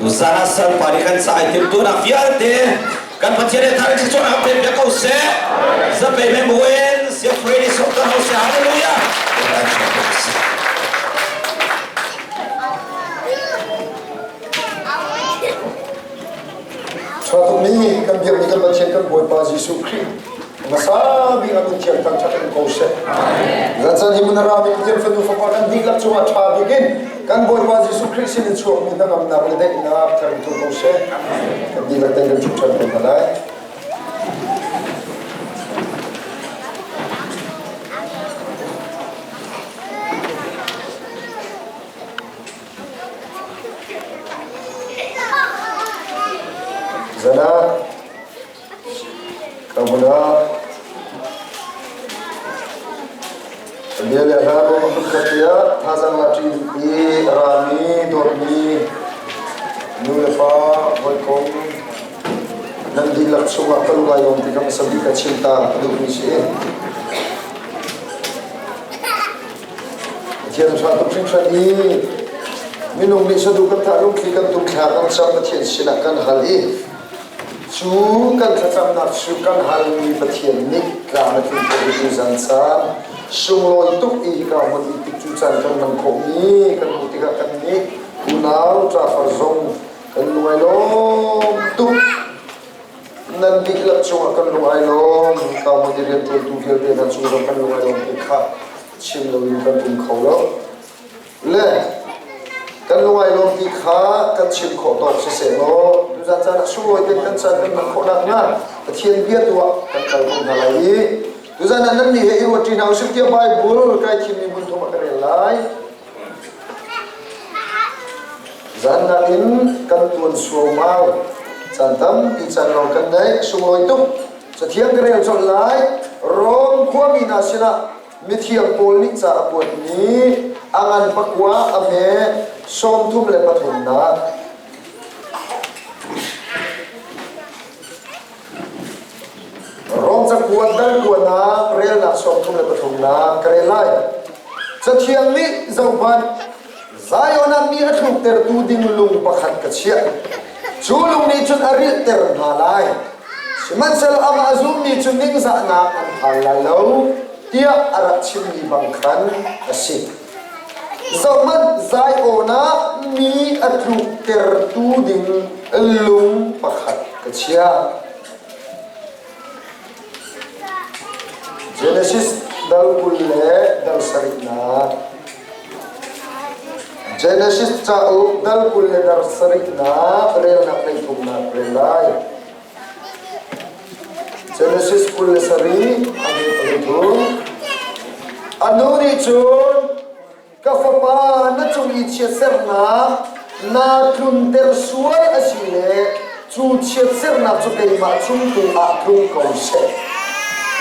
Tuzan ah salpa nih kan ca ai timhtuahnak vialte kan Pathian he thar in thluachuahnak pe piak ko seh. Zapei men buin sia Freddy sok kan ho seh. Hallelujah. Ṭha tukmi kan biakmi kan Pathian kan Bawipa Jesuh Khrih hmasa bik a min thiang thangṭhat in ko seh. Zan caan hi mun a rami Pathian fanu fapa kan dihlak cungah ṭha bik in kan Bawipa Jesuh Khrih sin in chuakmi hnangamnak le daihnak thar in tlung ko seh. Kan dihlak ten kan ṭhut ṭhan ko hna lai. Zan ah ka hmun ah bia le hla kong phun tiah thazaang la ṭi i a rami dawtmi nu le pa hawikom nan dihlak chungah ka lung ai lawm ti kha hmasa bik ka chim ta ka duhmi si. Pathian ṭha tuk hringhran i minung nih saduh kan thah lungthli kan tum thla kan cam Pathian sinah kan hal i cu kan thlacamnak cu kan halmi Pathian nih tlam a tlin khawh i zan caan sunglawi tuk i hika hmun i tik cu caan kan hman khawhmi kan hmuh tikah kan nih unau ṭafar zong kan lung ai lawm tuk. Nan dihlak cungah kan lung ai lawm. Hika hmun i rianṭuantu vialte hna cung zong kan lung ai lawm ti kha chim loin kan um kho lo. Le kan lung ai lawm ti kha kan chim khawh tawk siseh law tuzan caan ah sunglawi tein kan caan kan hman khawh nakhnga Pathian bia tu ah kan kal ko hna lai i tuzan ah nan nih he i ruatṭi hna usih tiah Bible kai thimmi hmun thum ah ka rel lai. Zannak in kan tuan suaumau. Caan tampi caan lawng kan nei. Sunglawi tuk. Cathiang ka rel colh lai. Rom khuami hna sinah mithiang Paul nih ca a kuatmi a ngan pakua a hme 33nak. Rom cakuat dal kuanak relnak 33nak ka rel lai. Cathiang nih zohhmanh, Zion ah mi a thluktertu ding lung pakhat ka chiah. Cu lung nih cun a rilhter hna lai. Sihmanhsehlaw amah a zummi cu ningzahnak an phan lai lo, tiah a rak chimmi bang khan a si. Zohhmanh, Zion ah mi a tluktertu ding lung pakhat ka chiah. Genesis dal 20 le dal sarihnak. Genesis cauk dal 20 le dal sarihnak relnak hleithumnak rel lai. Genesis 27 a 13. A nu nih cun Ka fapa, na cung i chiatserhnak naa tlunter sual a si le cu chiatserhnak cu keimah cung tu ah tlung ko seh.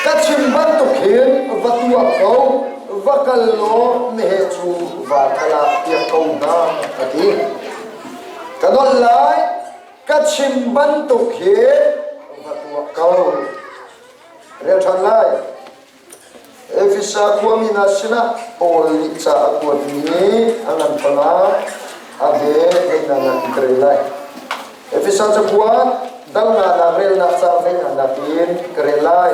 Ka chim bantuk hin va tuah ko, va kal law meheh cu va kal ah piak ko hna, a ti. Ka nolh lai, ka chim bantuk hin va tuah ko. Rel ṭhan lai. Efesa khuami hna sinah Paul nih ca a kuatmi a ngan panga a ve hleinak in ka rel lai. Efesa cakuat dal nganak relnak caang hlei in ka rel lai.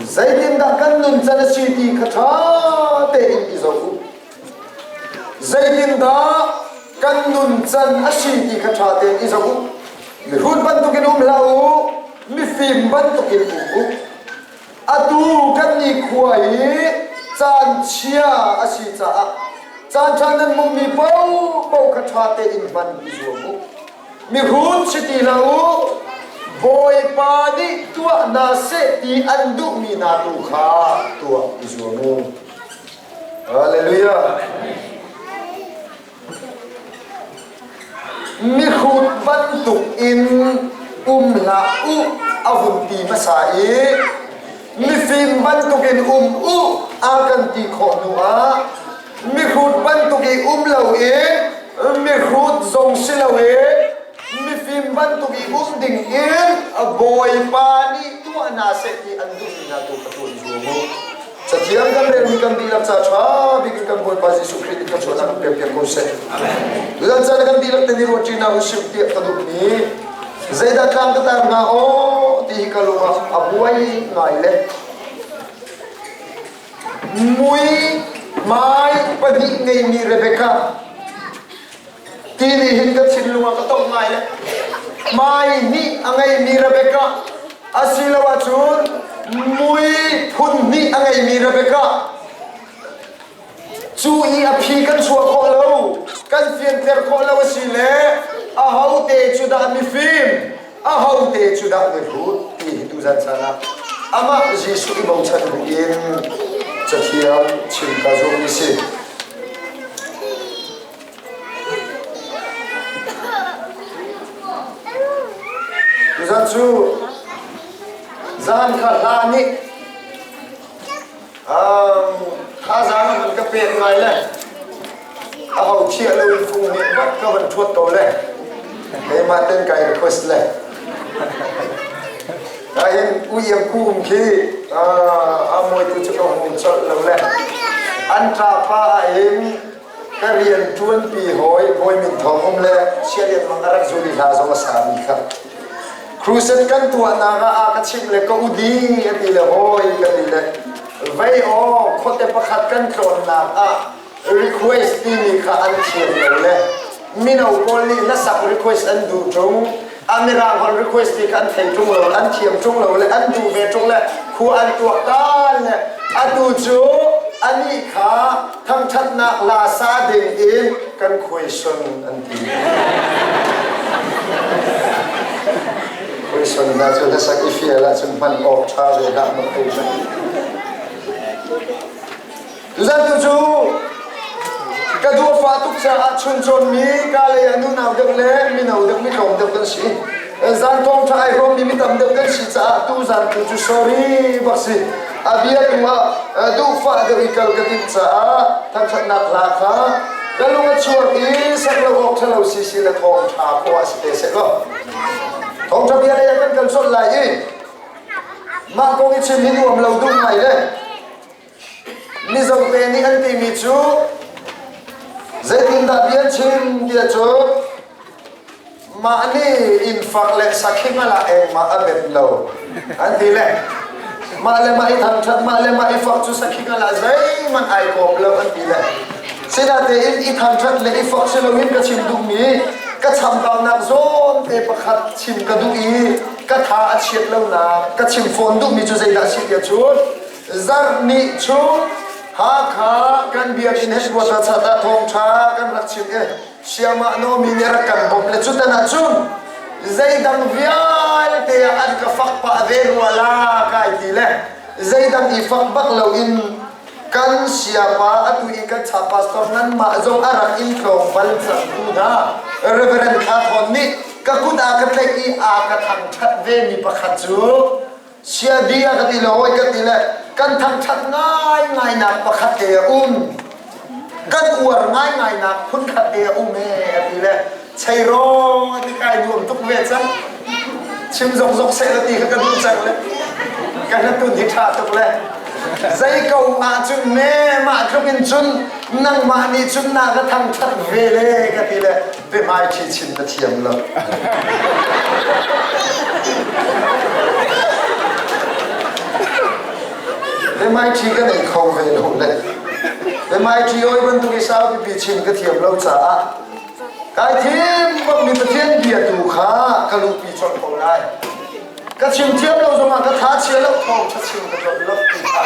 Zeitindah kan nuncan a si ti kha ṭha tein i zoh u. Zeitindah kan nuncan a si ti kha ṭha tein i zoh u. Mihrut bantukin um hlah u, mifim bantukin um u. Atu kan nikhua hi caan chia a si caah caan ṭha nan hmuhmi paohpaoh kha ṭha tein hman i zuam u. Mihrut si ti hlah u, Bawipa nih tuah hna seh ti an duhmi hna tu kha tuah i zuam u. Hallelujah. Mihrut bantuk in um hlah u a vun ti hmasa i mifim bantuk in um u a kan ti khawh hnu ah mihrut bantuk i um loin mihrut zong si loin mifim bantuk i um ding in Bawipa nih tuah hna seh ti an duhmi hna tu kha tuah i zuam u. Cathiang kan relmi kan dihlak ca ṭha bik in kan. kan Bawipa Jesuh Khrih nih thluachuahnak kan pek piak ko seh. Tuzan caan kan dihlak te nih ruahṭi hna usih tiah ka duhmi zeidah tlang ka tar hnga aw ti hi ka lung ah a buai ngai le mui hmai pahnih ngeimi Rebecca ti nih hin ka thinlung ah ka tong ngai le hmai hnih a ngeimi Rebecca asiloah cun mui phun hnih a ngeimi Rebecca Cu i a phi kan chuah khawh lo, kan fianter khawh lo a si le ahote cu dah mifim, ahote cu dah mihrut ti hi tuzan caan ah amah Jesuh i bochan bu in Cathiang chim ka zuammi si. Tuzan cu zan kha hla nih Thazaang a van ka pek ngai le a ho thiah lo in fung nih bak ka van ṭhuat ko le keimah ten kai request le Kahin uiang ku um khi a mawi tu cu ka hmu colh lo le an ṭapa ah hin ka rian ṭuanpi hawi Bawi Min Thawng um le Sialian Mang a rak zul i hla zong a sami kha Crusade kan tuahnak ah a ka chimh le ka udi a ti le hawi ka ti le vei aw khuate pakhat kan tlawnnak ah request timi kha an thiam lo le mino pawl nih hlasak request an duh ṭung a mirang holh request ti kha an thei ṭung lo an thiam ṭung lo le an duh ve ṭung le khua an tuak tan le atu cu anih kha thangṭhatnak la sa ding in kan question an ti. Question hna cu hlasak i fial ahcun hman awk ṭha ve hlah mak ko Tuzan tu cu ka dua fa tuk caah chuncawnmi ka lei ah nunau deuh le mino deuh mi tlawm deuh kan si. Zan thawng ṭha ai hrawmmi mi tam deuh kan si caah tuzan tu cu sorry bak si. A bia tu ah duhfah deuh i kal ka timh caah thangṭhatnak hla kha ka lung a chuak i sak lo awk ṭhalo si si le thawng ṭha khawh ah si te seh law. Thawng ṭha bia lei ah kan kal colh lai i mah kong i chim hi nuam lo duh ngai le Mizo te nih an timi cu zeitindah bia an chim tiah cu mah nih inn fak le sakhi ngal ah engmah a bet lo an ti le mah le mah i thangṭhat mah le mah i fak cu sakhi ngal ah zeihmanh ai kawp lo an ti le sinatein i thangṭhat le i fak si loin ka chim duhmi ka chambaunak zawn te pakhat chim ka duh i ka tha a chiat lonak ka chim fawn duhmi cu zeidah a si tiah cun Zarh ni chung Hakha kan biakinn headquarter chat ah thawngṭha kan rak chim i Siamah Nomi nih a rak kan bawmh le cutan ah cun zeidang vialte ah an ka fak pah ve rua la kai ti le zeidang i fak bak loin kan siapa atu i kan cha pastor nanmah zong a rak in tlawng bal cang tu hna Reverend Thla Thawn nih ka kut a ka tlaih i a ka thangṭhat ve mi pakhat cu Siadi a ka ti le hawi ka ti le kan thangṭhat ngaingainak pakhat te a um. Kan uar ngaingainak phunkhat te a um ee a ti le cheirawng a ti kai nuam tuk ve cang. Chim zokzok seh la ti kha ka duh cang le ka hlatun hi ṭha tuk le zei ko ahcun me mah tluk in cun nangmah nih cun na ka thangṭhat ve le ka ti le biahmaiṭhi chim na thiam lo. Biahmaiṭhi ka nei kho ve lo le biahmaiṭhi oi bantuk i sau pipi chim ka thiam lo caah kai thim bangmi Pathian bia tu kha ka luhpi colh ko lai. Ka chim thiam lo zongah ka tha chia lo thawng ṭha chim ka tlawm lo ti kha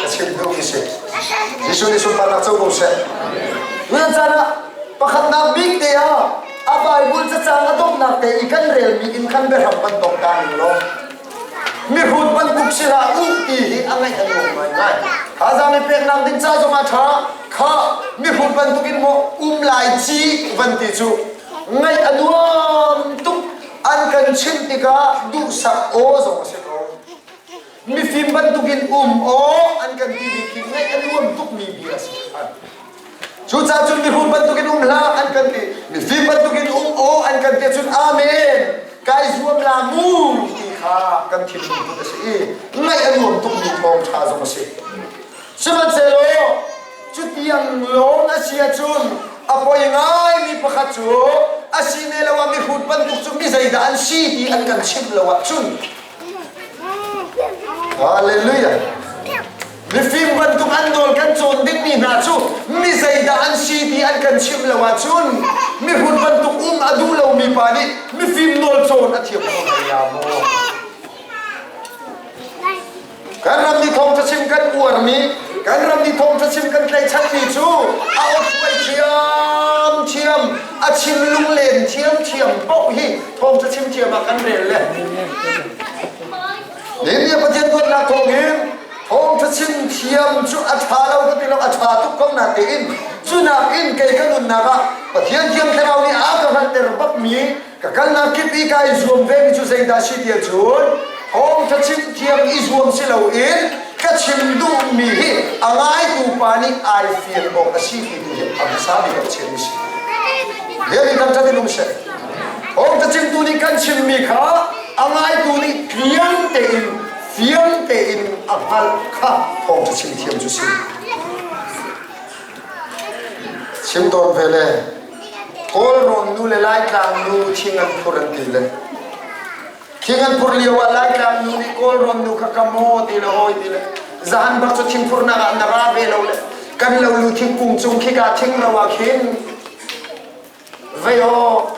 ka chim duhmi si. Jesuh nih sunparnak co ko seh. Tutan caan ah Pakhatnak bik te ah a Bible cacang a donghnak te i kan relmi in khan biahram kan dong ta ning law mihrut bantuk si hlah u ti hi a ngaih a nuam ngaingai. Thazaang i peknak ding ca zong ah ṭha kha mihrut bantuk in maw um lai ci van ti cu ngaih a nuam tuk an kan chimh tikah duhsak aw zong a si ko. Mifim bantukin um aw an kan ti bik hi ngaih a nuam tukmi bia a si ṭhan. Cucaah cun mirum bantukin um hlah an kan ti. Mifim bantukin um aw an kan ti cun amen kai zuam la mu ti kha kan thinlung put a si i ngaih a nuam tukmi thawngṭha zong a si. Sihmanhsehlaw cuti fiang lawng a si ahcun a poi ngaimi pakhat cu a si ne lo ah mihrut bantuk cu mi zeidah an si ti an kan chimh lo ahcun. Hallelujah. Mifim bantuk an nawl kan cawn dingmi hna cu mi zeidah an si ti an kan chimh lo ahcun mihrut bantuk um a duh lomi pa nih mifim nawl cawn a thiam kho hlei la maw? Kan ram nih thawngṭha chim kan uarmi, kan ram nih thawngṭha chim kan tlaihchanmi cu a awhruai ṭhiamṭhiam, a chim lunglen ṭhiamṭhiam paoh hi thawngṭha chim thiam ah kan rel le. Nihin Pathian dawtnak thawngin thawngṭha chim thiam cu a ṭha lo ka ti lo, a ṭha tuk ko natein cu nakin kei ka nunnak ah Pathian Thiang Thlarau nih a ka hngalhter bakmi Ka kalnak kip i kai zuam vemi cu zeidah si ti ahcun thawngṭha chim thiam i zuam si loin ka chim duhmi hi a ngaitu pa nih ai fian awk a si ti tu hi a hmasa bik ah chim si. Lian in thangṭhat in um seh. Thawngṭha chimtu nih kan chimmi kha a ngaitu nih tliang tein fiang tein a hngalh kha thawngṭha chim thiam cu si. Chim tawn ve le Kawlrawn nu le Laitlang nu thing an phur an ti le thing an phur lio ah Laitlang nu nih Kawlrawn nu kha ka maw ti le hawi ti le zahan bak cu thing phurnak ah na ra ve lo le kan lo lu thingkung cung khika thing ro ah khin vei aw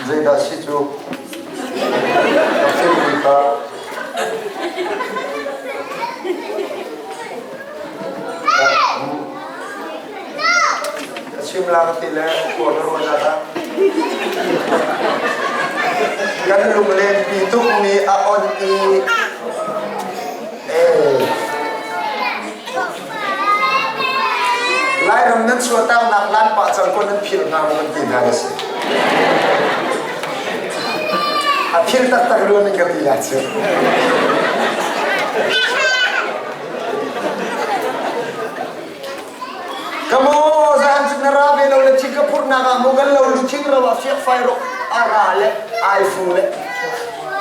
Zeidah si cu? Ka fimmi kha. Ka chim la ka ti le khua na ruah na dah. Kan lunglen pi tukmi a on i Lairam nan chuahtaknak lan pah cang ko nan philh hna maw kan ti hna a si. A philh taktak rua nan ka ti la cu. Kamo zan cu na ra ve lo le thing ka phurhnak ah mu kan lo lu thing ro ah fiak fai ro a ra le ai fu le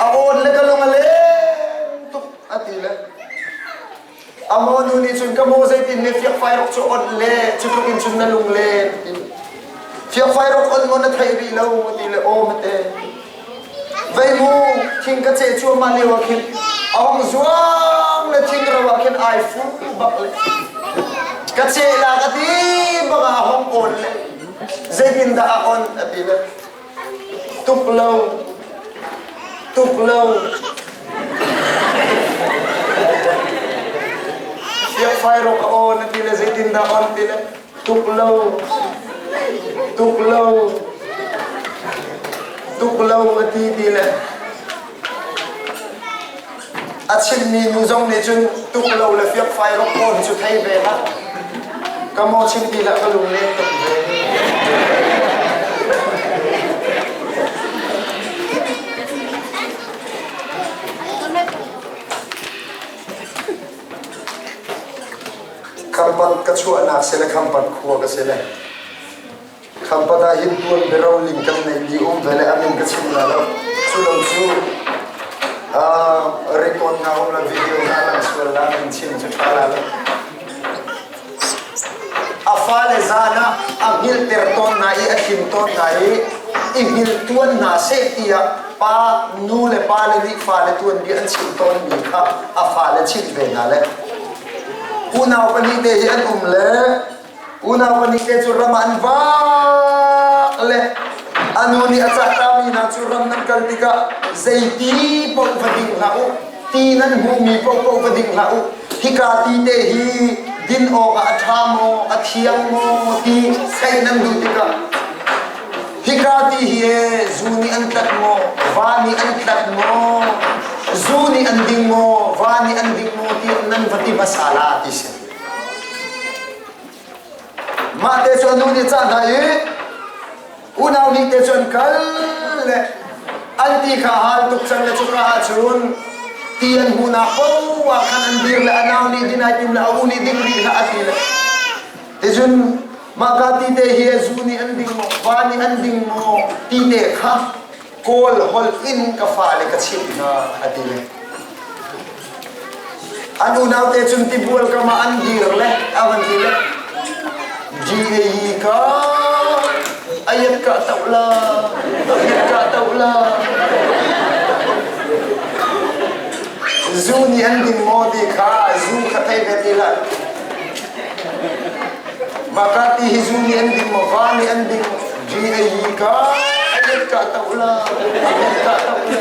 a awn le ka lung a leng tuk a ti le a maw nu nih cun ka maw zeitin ne fiak fai rok cu on le cu tluk in cun na lung le ti fiak fai rok on maw na thei rih lo ti le aw mate vei mu thing ka ce cuahmah lio ah khin a hong zuang le thing ro ah khin ai fu bak le ka ce la ka ti bak ah a hong on le zeitin dah a on a ti le Tuk lo. Tuk lo. Fiakfai rok a aw na ti le zeitindah on ti le tuk lo. Tuk lo. Tuk lo a ti ti le a chimmi nu zong nih cun tuk lo le fiakfai rok awn cu thei ve hlah. Ka maw chim ti lah ka lung leng tuk ve. Khampat ka chuahnak si le Khampat khua ka si le Khampat ah hin tuan biaroling kan neihmi um ve le a min ka chim la lo. Cu lo cu record na um la video na lang sual la min chim cu ṭha la lo. A fale zan ah a hngilhter tawn hna i a thim tawn hna i i hngilh tuan hna seh tiah pa nu le pa le nih fale tuanbia an chimh tawnmi kha a fale chimh ve hna le unau pahnih te hi an um le Unau pahnih te cu ram ah an vak le a nu nih a cahtami hna cu ram nan kal tikah zeiti paoh va ding hlah u, ti nan hmuhmi paohpaoh va ding hlah u, hika ti te hi din awkah a ṭha maw, a thiang maw ti theih nan duh tikah hika ti hi ee zu nih an tlat maw, va nih an tlat maw, zu nih an ding maw, va nih an ding maw ti nan va ti hmasa la ti si. Mah te cu a nu nih cah hna i unau nih te cu an kal le an ti kha hal tuk cang le cuka ah cun ti an hmuhnak paoh ah khan an dir le a nau nih din ai tim le a u nih ding rih hlah a ti le ticun mahka ti te hi zu nih an ding maw va nih an ding maw ti te kha. Kawl holh in ka fale ka chimh hna a ti le. An unau te cun tibual kam ah an dir le a van ti le GAE ka ayat ka tauh la ayat ka tauh la zu nih an ding maw ti kha zu kha thei ve ti hlah maka ti hi zu nih an ding maw va nih an ding GAE ka ayat ka tauh la ayat ka tauh la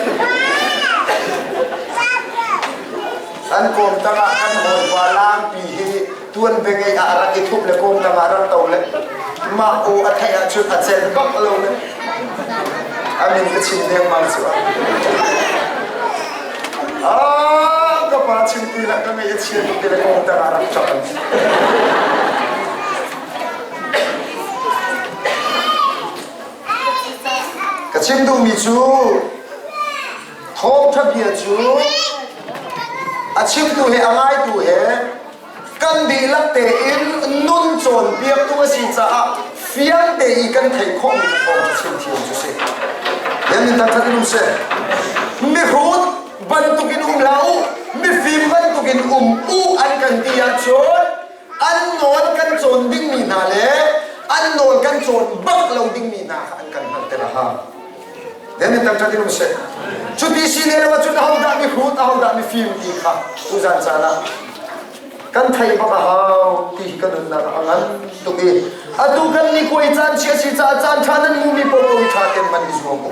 An kawm tangah kan hawipa langpi hi tuan bengei ah a rak i thup le kawm tangah rak to le mah aw a theih ahcun a cel bak lo le a min ka chim dengmang cu ah ka pa chim ti lah ka ngaih a chia tuk ti le kawm tangah rak ṭap an Ka chim duhmi cu Thawngṭha bia cu a chimtu he a ngaitu he kan dihlak tein nun cawnpiaktu a si caah fiang te i kan theih khawhmi ka thawngṭha chim thiam cu si. Yan min thangṭhat in um seh. Mihrut bantukin um hlah u, mifim bantukin um u an kan ti ahcun an nawl kan cawn dingmi hna le an nawl kan cawn bak lo dingmi hna kha an kan hngalhter a hau. Then in tangṭhat in um seh. Cuti si ne lo ahcun ahodah mihrut, ahodah mifim ti kha tuzan caan ah kan theih bak a hau ti hi ka nunnak ah a ngan tuk i atu kan ni kuai caan chia si caah caan ṭha nan hmumi paoh hi ṭha tein man i zuam u.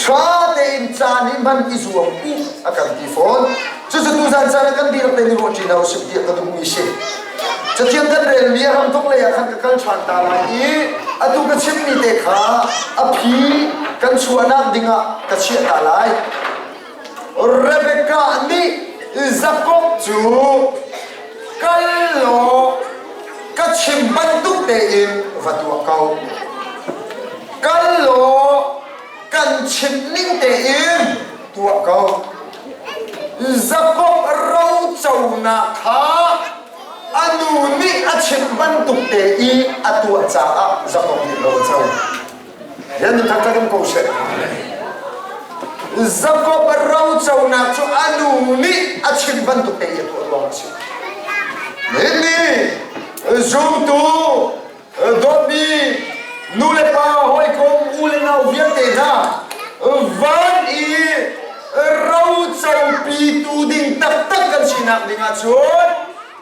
Ṭha tein caan hi hman i zuam u a kan ti fawn. Cucu tuzan caan ah kan dihlak tein i ruah ṭi hna usih tiah ka duhmi si. Cathiang kan relmi a hramthawk lei ah khan ka kal ṭhan ta lai i atu ka chimmi te kha a phi kan chuahnak dingah ka chiah ta lai. Rebekah nih Jakob cu kal law ka chim bantuk tein va tuah ko. Kal law kan chimh ning tein tuah ko. Jakob roconak kha a nu nih a chimh bantuk te i a tuah caah Jakob nih ro a co. Yan in thangṭhat in ko seh. Jakob roconak cu a nu nih a chim bantuk te i a tuah ruang a si. Nihin ni zumtu dawtmi nu le pa hawikom u le nau vialte hna van i rocopitu ding taktak kan sinak ding ahcun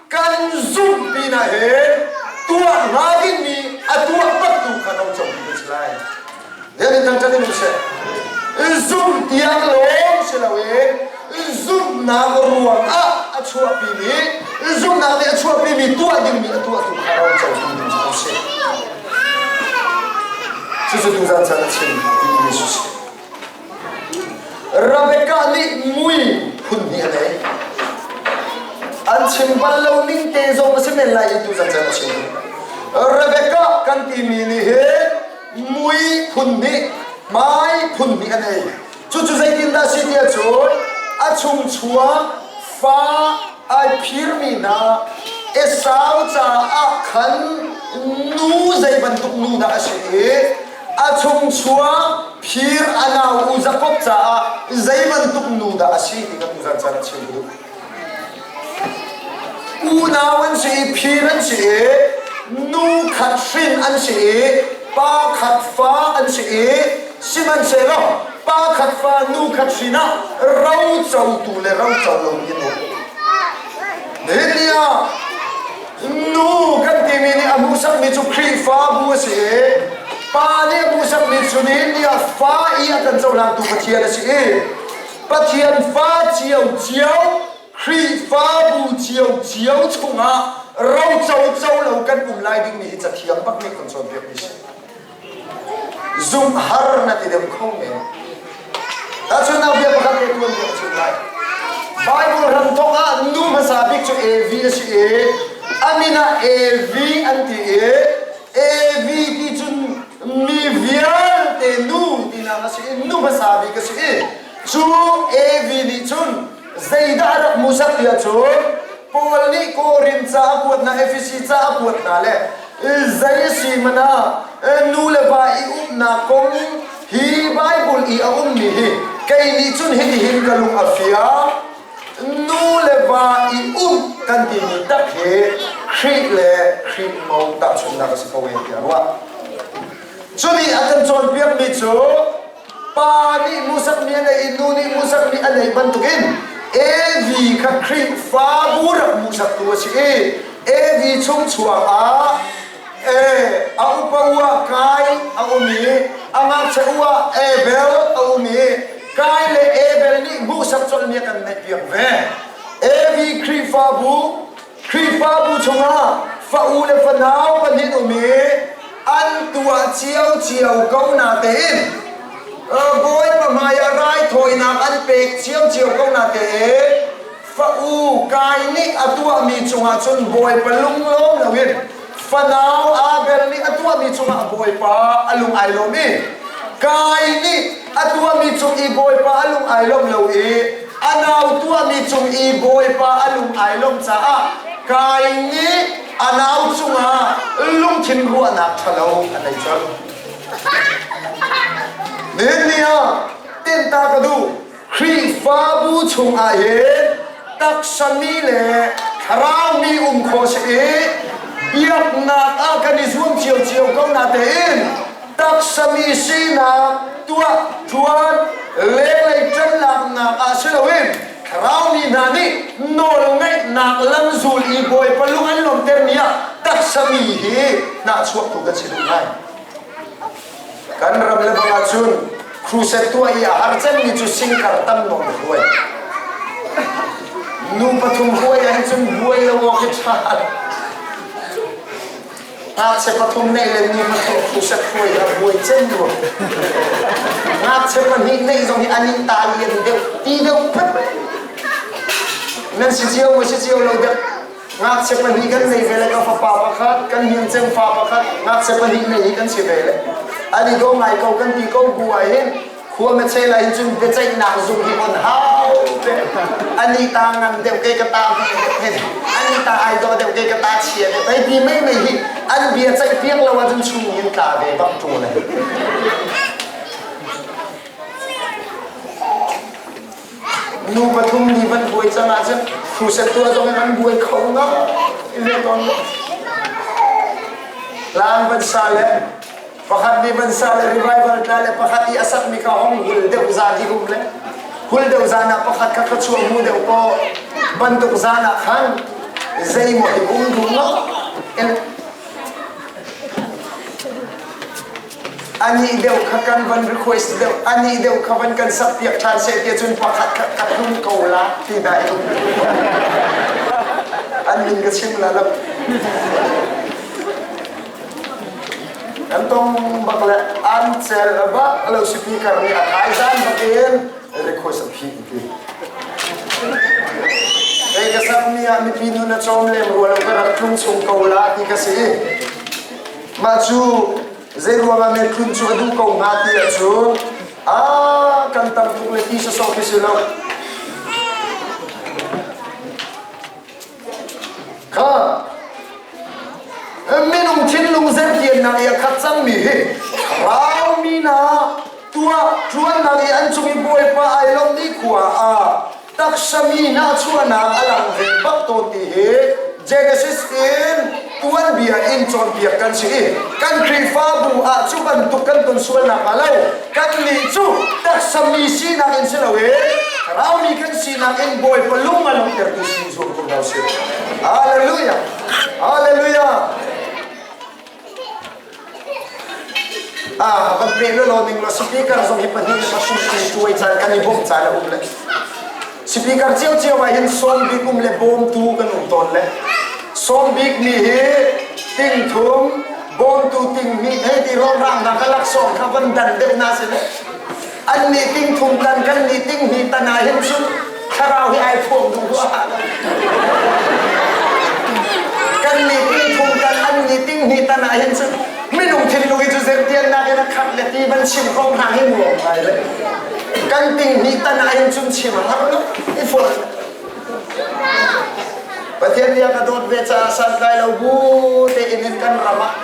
kan zumh pinah hin tuah hnga dingmi a tuah baktu kha rocopi kan si lai. Yan in thangṭhat in um seh. Zumh tiang lawng si loin zumhnak ruang ah a chuahpimi zumhnak nih a chuahpimi tuah dingmi a tuahtu kha rocotu ding cu kan si. Cucu tuzan caan a chim timi cu si. Rebecca nih mui phun hnih a ngei. An chim bal lo ning te zong a si men lai i tuzan caan a chim. Rebecca kan timi nih hin mui phun hnih, hmai phun hnih a ngei. Cucu zeitindah si ti ahcun a chungchuak fa ai phirmi hna Esau caah khan nu zei bantuk nu dah a si i a chungchuak phir a nau u Jakob caah zei bantuk nu dah a si ti kha tuzan caan a chim ka duh. Unau an si i phir an si i nu khat hrin an si i pa khat fa an si i sihmanhsehlaw pa khat fa nu khat hrin ah ro cotu le ro co lomi an um. Nihin ni ah nu kan timi nih a hmuhsakmi cu Khrihfabu a si i pa nih a hmuhsakmi cu nihin ni ah fa i a kan cohlangtu Pathian a si i Pathian fa ciocio Khrihfabu ciocio chungah roco co lo kan um lai dingmi hi cathiang bak nih kan cawnpiakmi si. Zumh har na ti deuh kho men. Tahchunhnak bia pakhat te tuan bia chim lai. Bible ram thawk ah nu hmasa bik cu Evi a si i a min ah Evi an ti i Evi ti cun mi vialte nu tinak a si i nu hmasa bik a si i cu Evi nih cun zeidah a rak hmuhsak ti ahcun Paul nih Korin ca a kuat hna Efesi ca a kuat hna le zei a si hmanh ah nu le va i umnak kong hi Bible lung i a ummi hi kei nih cun hitihin ka lung a fiang. Nu le va i um kan timi tak hi Khrih le Khrih mo tahchunhnak a si ko e tiah ruah. Cu nih a kan cawnpiakmi cu pa nih musakmi a nei i nu nih musakmi a neih bantukin Evi kha Khrihfabu rak musaktu a si i Evi chung chuak ah e a upa u ah Kai a um i a ngakchia u ah Abel a um i Kai le Abel nih hmuhsak colhmi a kan neihpiak ve. Evi Khrihfabu Khrihfabu chungah fa u le fanau pahnih um i an tuah ciocio ko natein Bawipa hmaiah raithawinak an pek ciocio ko natein fa u Kai nih a tuahmi cungah cun Bawipa lunglawm loin fanau Abel nih a tuahmi cungah Bawipa a lung ai lawm i Kai nih a tuahmi cung i Bawipa a lung ai lawm lo i a nau tuahmi cung i Bawipa a lung ai lawmh caah Kain nih a nau cungah lungthin ruahnak ṭhalo a nei colh. Nihin ni ah tinta ka duh Khrihfabu chungah hin taksami le thlaraumi um khawh si i biaknak ah kan i zuam ciocio ko natein taksami sinak tuah ṭuan lenglei ṭanlaknak ah si loin thlarau mi hna nih nawlngaihnak lamzul i Bawipa lung an lawmtermi ah taksami hi nahchuaktu kan si duh ngai. Kan ram le bang ahcun crusade tuah i a har cemmi cu singkar tam nawn hruai. Nu pathum hruai ahhin cun buai lo awk hi ṭha. Ngakchia pathum neih le nu pathum khuset hruai a buai cem rua. Ngakchia pahnih neih zong hi an in ta lian deuh ti deuh phat. Nan si cio maw si cio lo deuh. Ngakchia pahnih kan nei ve le ka fapa pakhat, kan hniang fa pakhat, ngakchia pahnih nei hi kan si ve le. An i daw ngai ko kan ti ko bu ah hin khua machel ah hin cun biaceihnak zung hi on hau te ani ta ngan deuh ke ka ta deuh ani ta ai do deuh ke ka ta chia deuh hei ti mei mei hi an bia ceih piak lo ahcun chung in tla ve bak tu le nu pathum ni van buai cang ahcun crusade tuah zong in an buai kho nga ve tawn laan van sa le Pakhat nih van sa le revival tla le pakhat i a sakmi kha hong hul deuh zan hi um le hul deuh zan ah pakhat kha ka chuah mu deuh ko bantuk zan ah khan zeimaw hi um duh lo ani deuh kha kan van request deuh ani deuh kha van kan sak piak ṭhan seh ti cun pakhat kha ka tlung ko la ti hna i an min ka chim la lo Kan tong bak le an cel bak lo speaker nih a thaizan bakin request a phih ti. Kei ka sakmi ah mipi nun a cawm lem rua lo ka rak tlung chung ko la ti ka si. Mah cu zei ruangah men tlun cu a duh ko hnga ti ahcun a kan tam tuk le ti sawsawh khi si lo. Kha minung thinlung zertiannak i a khat cangmi hi raumi hna tuah ṭuannak i an cung i Bawipa ai lawmh khua ah taksami hna chuahnak a lang ve bak tawn ti hi Genesis in tuanbia in cawnpiak kan si i kan Khrihfabu ah cu bantuk kan ton sualnak hnga lo kannih cu taksami sinak in si loin thlarau mi kan sinak in Bawipa lung a lawmhtertu si zuam ko hna usih. Hallelujah! Hallelujah! Ah, van pe lo ning lo speaker zong hi pahnih le pathum in tuai caan kan i bawmh caan a um le speaker cio cio ah hin sawm bik um le bawmtu kan um tawn le sawm bik mi hi ting thum bawmtu ting hnih hei ti rawlrang hna ka laksawng kha van dan deuh na si le an nih ting thum tan kan nih ting hnih tan ah hin cun thlarau hi ai phuang duh rua kan nih ting thum tan an nih ting hnih tan ah hin cun minung thinlung hi cu zertiannak in a khat le ti van chim ko hna hi nuam ngai le kan ting hnih tan ah hin cun chim a har lo i fuan Pathian nih a ka dawt ve caah santlai lo bu tein hin kan ram ah.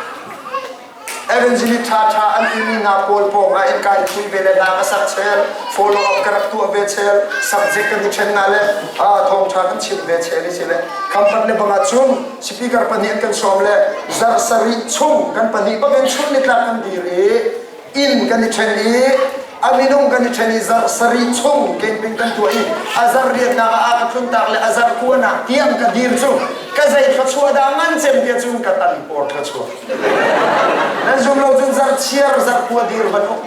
Evangelist ṭhaṭha an timi hna pawl pawng ah in kai thui ve le hla ka sak chel, follow up ka rak tuah ve chel, subject kan i ṭhen hna le thawngṭha kan chim ve chel i si le khampat le bang ah cun speaker pahnih an kan sawm le zarh sarih chung kan pahnih bak in chun nitlak kan dir i inn kan i ṭhen i a minung kan i ṭhen i zarh sarih chung camping kan tuah i a zarh riatnak ah a ka tluntak le a zarh kuanak tiang ka dir cu ka zei thluachuah dah ngan cem tia cun ka tan por thluachuah nan zum lo cun zarh chiar zarh kua dir van uk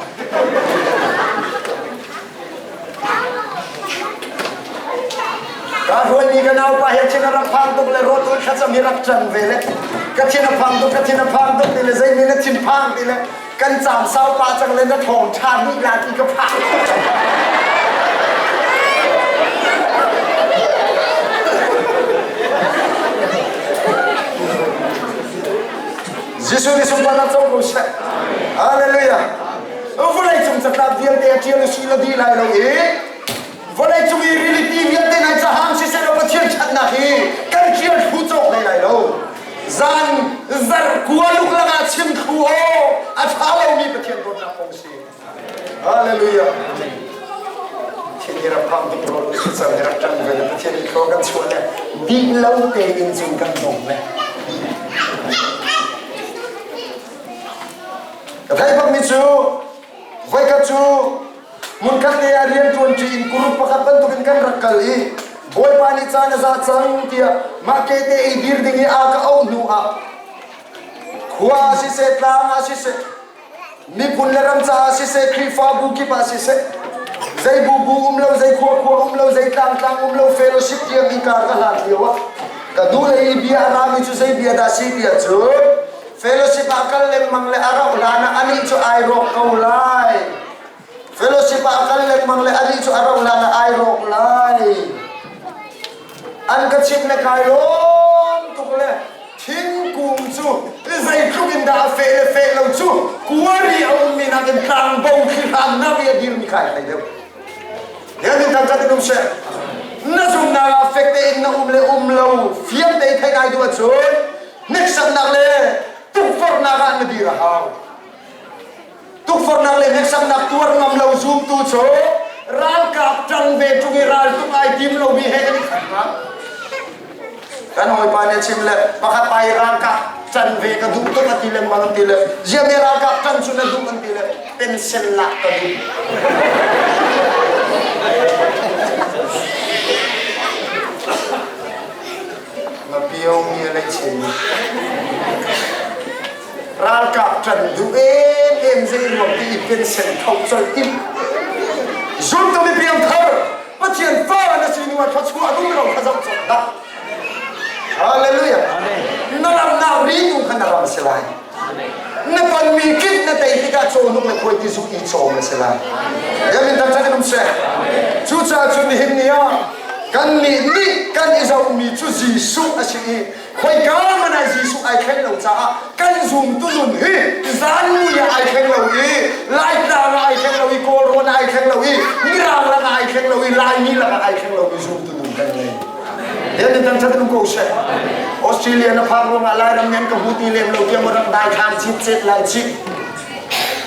Ka hruaimi ka naupa hi thin a rak phang tuk le rawt ul thlacam hi rak ṭan ve le ka thin a phang tuk ka thin a phang tuk ti le zeimi na thin phang ti le kan caam sau pah cang le na thawng ṭha dih la ti ka phang. Jesuh nih sunparnak co ko seh. Hallelujah. Vawlei cung catlap vialte a ṭial usih law dih lai lo i vawlei cung i rilipi vialte nai cahang siseh law Pathian ṭhatnak hi kan ṭial thlu cawk hlei lai lo. Zan zarkua luklak ah chim thlu aw a ṭha lomi Pathian dawtnak kong si. Hallelujah. Thin hi rak phang tuk rawl cang hi rak ṭang ve Pathian i thlaw kan chuah le dih lo tein cun kan dong le. Ka theih bakmi cu voikhat cu hmunkhat te ah rian ṭuanṭi in group pakhat bantukin kan rak kal i Bawipa nih caan a za cang tiah mah ke te i dir ding i a ka auh hnu ah khua ah siseh tlang ah siseh miphun le ram caah siseh Khrihfabu kip ah siseh zei bu bu um lo zei khua khua um lo zei tlang tlang um lo fellowship tiang in kar ka hlan lio ah ka nu le i bia a rami cu zei bia dah si tiah cun Fellowship ah kal lengmang le a rauh hlan ah anih cu ai rawk ko lai. Fellowship ah kal lengmang le anih cu a rauh hlan ah ai rawk lai. An ka chimh le kai lawm tuk le thingkung cu zeitluk in dah a feh le feh lo cu kuari a ummi nakin tlangbo thli hram nak i a dirmi kha ai thei deuh. Lian in kan um seh. Na zumnak ah fek tein na um le um lo fiang tein theih ai duh ahcun hneksaknak le tukforhnak ah na dir a hau. Tukforhnak le hneksaknak tuar ngam lo zumtu cu ralkap ṭang ve ṭung i raltuk ai tim lomi he kan i khat hnga. Kan hawipa nih a chim le pakhat pa i ralkap ṭan ve ka duh tuk a ti lengmang an ti le ziah me ralkap ṭan cu na duh an ti le pension lak ka duh. Mapiomi a lei chin. Ralkap ṭan duh em em zei ruang ti i pensen tho colh tim. Zumtu mi piangthar Pathian fa na si nu ah thluachuah dum lo kha zoh colh dah. Hallelujah. Na ram nak ri tu kha na ram si lai. Na tonmi kip na tei tikah cawhnuk le khuaiti zu i cawm a si lai. Yamin tam chan um seh. Cucaah cun nihin ni ah kannih nih kan i zohmi cu Jesuh a si i khoika hmanh ah Jesuh ai thleng lo caah kan zumtu nun hi zan mui ah ai thleng lo i Laitlang ah ai thleng lo i Kawlrawn ah ai thleng lo i Mirang lakah ai thleng lo i Laimi lakah ai thleng lomi zumtu nun kan ngei. Lian in thangṭhat in ko seh. Australia na phak ruangah Lairam nih an ka hu ti lem lo tiang rak dai thlang cit cet lai cih.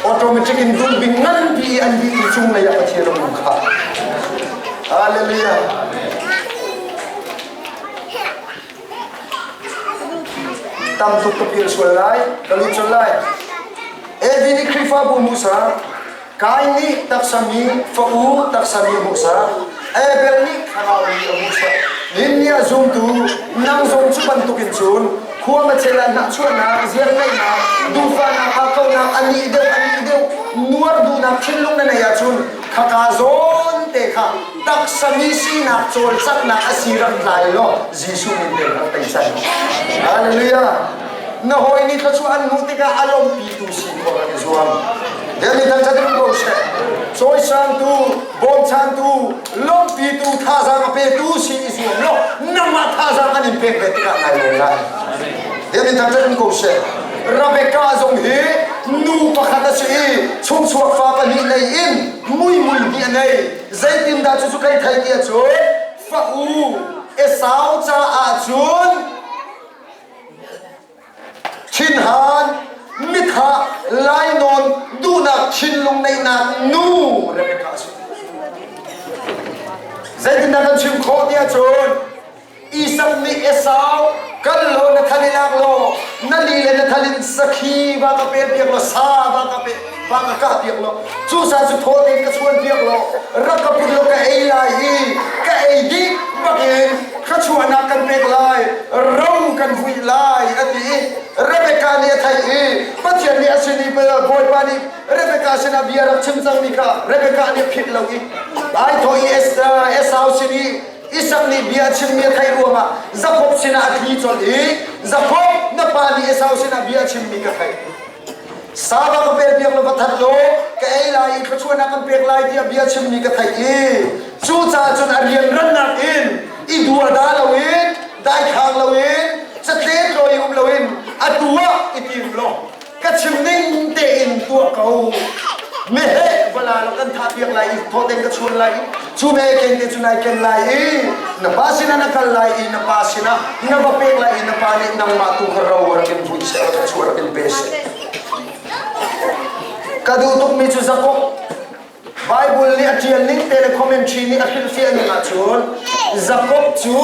Automatic in durbing nganpi i an bih i cunglei ah Pathian a um kha. Hallelujah. Tam tuk ka pial sual lai, ka lut sual lai. Evi nih Khrihfabu Musa Kain nih taksa mi fa u taksa mi a hmuhsak. Abel nih thlarau mi a hmuhsak. Nin nih a zumtu nang zong cu bantukin cun khua machel ah hnahchuahnak, ziarngeihnak, duhfahnak, hakkauhnak, a nih deuh a nih deuh nuar duhnak thinlung na neih ahcun khaka zawn te kha taksa mi sinak cawlcanghnak a si rak tlai law Jesuh min te rak tei cang. Hallelujah. Na hawi nih thluachuah an hmuh tikah a lawmhpitu si khawh rak i zuam. Demi thangṭhat in ko seh. Cawisangtu, bawmchantu, lawmhpitu, thazaang a petu si i zuam law nangmah thazaang an in pek ve tikah nai lawm lai. Demi thangṭhat in ko seh. Rebecca zong hi nu pakhat a si i chungchuak fa pahnih nei in muimui hnih a nei. Zeitindah cucu kan theih ti ahcun fa u Esau caah cun Thinhan mit. Mithah lainawn duhnak thinlung neihnak nu Rebecca a si. Zeitindah kan chim khawh tiah cun Isak nih Esau kal law na thal i lak law na li le na thal in sakhi va ka pel piak law sa va ka pe va ka kah piak law cu sa cu thaw tein ka chuan piak law rak ka put law ka ei lai i ka ei dih bakin thluachuahnak kan pek lai ro kan vui lai a ti i Rebecca nih a theih i Pathian nih a sin i Bawipa nih Rebecca sinah bia rak chim cangmi kha Rebecca nih a philh lo i ai thawh i Esau sin i Isak nih bia a chimmi a theih ruangah Jakob sinah a tli colh i Jakob na pa nih Esau sinah bia a chimmi ka theih. Sa va ka pek piak law va that law ka ei lai i thluachuahnak kan pek lai tiah bia chimmi ka theih i cucaah cun a rianrannak in i duada loin daithlang loin catlet lawi um loin atu ah i tim law ka chim ning tein tuah ko meheh vala law kan thah piak lai i thawten ka chuan lai i cu me ken te cu nai ken lai i na pa sinah na kal lai i na pa sinah na va pek lai i na pa nih nangmah tu kha ro rak in vui seh rak chuah rak in pe seh ka duh tukmi cu Jakob Bible nih a ṭial ning te le commentary nih a hrilhfiah ning ahcun Jakob cu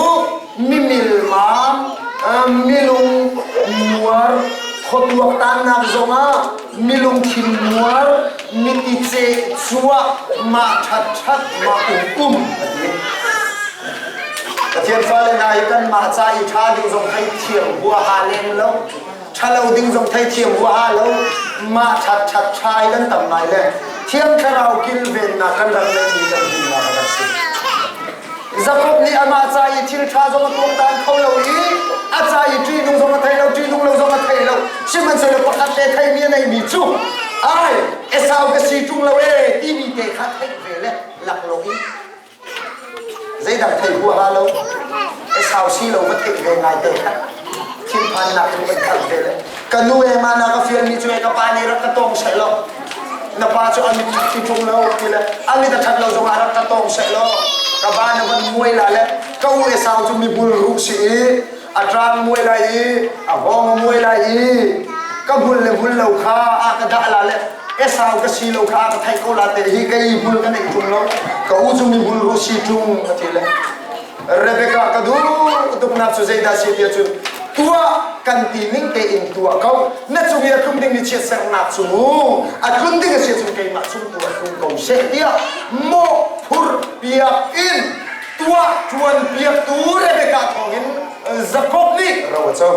mimilmam, milung nuar, khuatuaktannak zongah milungthin nuar, mitice cuah, mah ṭhat ṭhat, mah um um a ti. Pathian fale hna hi kanmah ca i ṭha ding zong thei thiam huaha lem lo. ṭhalo ding zong theithiam huaha lo mah ṭhat ṭhat ṭha i kan tam ngai le thiang thlarau kilvennak kan rak neihmi kan himnak a rak si. Jakob nih amah ca i thil ṭha zong a tuaktan kho lo i a ca i ṭihnung zong a thei lo ṭihnung lo zong a thei lo sihmanhsehlaw pakhat le theimi a neihmi cu ai Esau ka si ṭung lo ee timi te kha theih ve le laklawh in Zeidang thei huaha lo, Esau si lo va theih ve ngai te kha thinphannak in van kal ve le ka nu he ma na ka fialmi cu ka pa nih rak ka tawng seh law na pa cu a mit ti ṭung lo ti le a mit a ṭhat lo zongah rak ka tawng seh law ka ba na van muai la le ka u Esau cu mibul ruh si i a ṭang muai lai i a hawng a muai lai i ka hmul le hmul lo kha a ka dah la le Esau ka si lo kha a ka theih ko la te hi kei hmul ka neih ṭung lo ka u cu mi hmul ru si ṭung a ti le Rebecca ka duh tuknak cu zeidah si tiah cun tuah kan ti ning tein tuah ko na cung i a tlung ding ni chiatsernak cu mu a tlun ding a si cun keimah chung tu a tlung ko seh tiah mawh phur piak in tuah ṭuan piaktu Rebecca thawngin Jakob nih ro a co.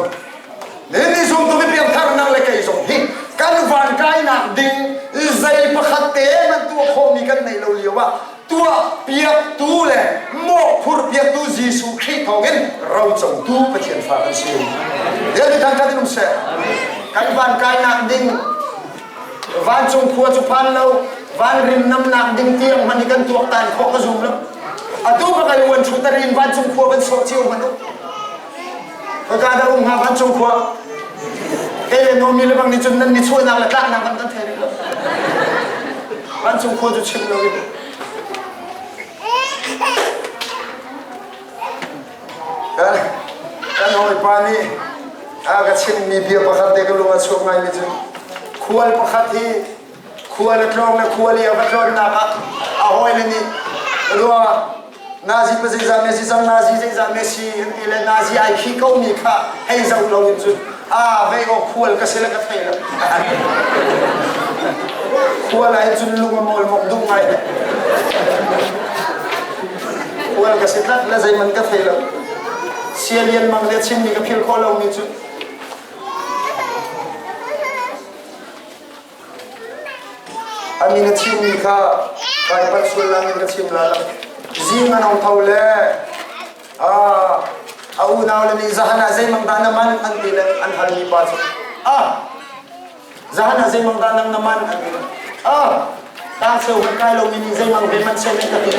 Nihin ni zumtu mi piangtharnak le kei zong hi kan van kainak ding zei pakhat te man tuah khawhmi kan neih lo lio ah tuah piaktu le mawhphurh piaktu Jesuh Khrih thawngin rocotu Pathian fa kan si. Dial mi thangthat in um seh. Kan van kainak ding vancung khua cu phan lo van rim namnak ding tiang hmanh hi kan tuaktan khawh ka zum lo. Atu ka kai uan thu tarin vancung khua kan sawh cio hmanh u. Ka dah um hnga vancung khua. Kei le Nomi le bang nih cun nan ni chuahnak le tlaknak kan kan thei rih lo. Vancung khua cu chim lo in. Kan hawipa nih a ka chimmi bia pakhat te ka lung a chuak ngaimi cu khual pakhat hi khual a tlawng le khual i a va tlawnnak ah a hawile nih rua Nazi pa zeizah me si cang Nazi zeizah me si an ti le Nazi ai khi ko mi kha hei zoh lo in cun a vei aw khual ka si le ka thei lo khual ai cun lung a mawl mok duh ngai khual ka si tlat le zeiman ka thei lo sialian mang le chimmi ka phil khawh lo mi cu A min a chimmi kha kai palh sual lang in ka chim la lo. Zing an ong tho le a unau le nih zahan ah zeimang dah na man an ti le an halmi pa cu ah zahan ah zeimang dah nang na man an ti le ah ta cheu han kai lomi nih zeimang ve man sen ka ti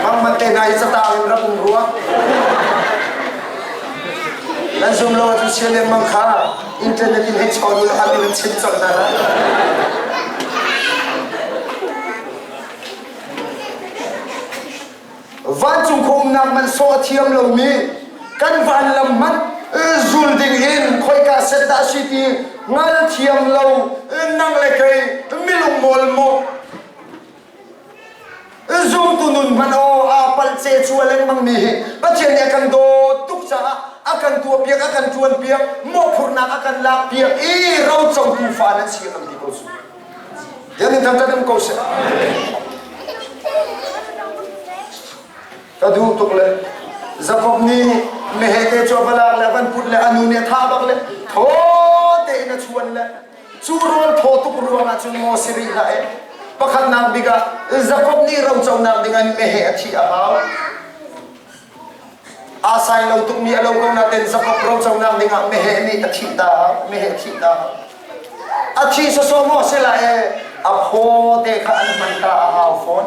mang man te na i catang in rak um rua Nan zum lo ahcun sia lengmang kha internet in hei chawn u law an in chim colh hna lai. Vancung khua umnak man sawh a thiam lomi kan van lam hmanh. Zul ding in khoika set dah si ti hngal thiam lo nang le kei milung mawl maw Zumtu nun hmanh aw aa palh ce chua lengmang mi hi Pathian nih a kan dawt tuk caah a kan tuahpiak a kan ṭuanpiak mawhphurhnak a kan lakpiak i rocotu fa nan si a kan ti ko su. Yan in thangṭhat um ko seh. Ka duh tuk le Jakob nih meheh te cu a va lak le a van put le a nu nih a thah bak le thaw tein a chuan le Cu rawl thaw tuk ruangah cun maw si rih hlah e. Pakhatnak bik ah Jakob nih roconak ding in meheh a thih a hau. Aa sai lo tukmi a lo ko nain Jakob roconak ding ah meheh nih a thih ta hau. Meheh a thih ta hau. A thi sawsawh maw si lai e a phaw te kha an hman ta a hau fawn.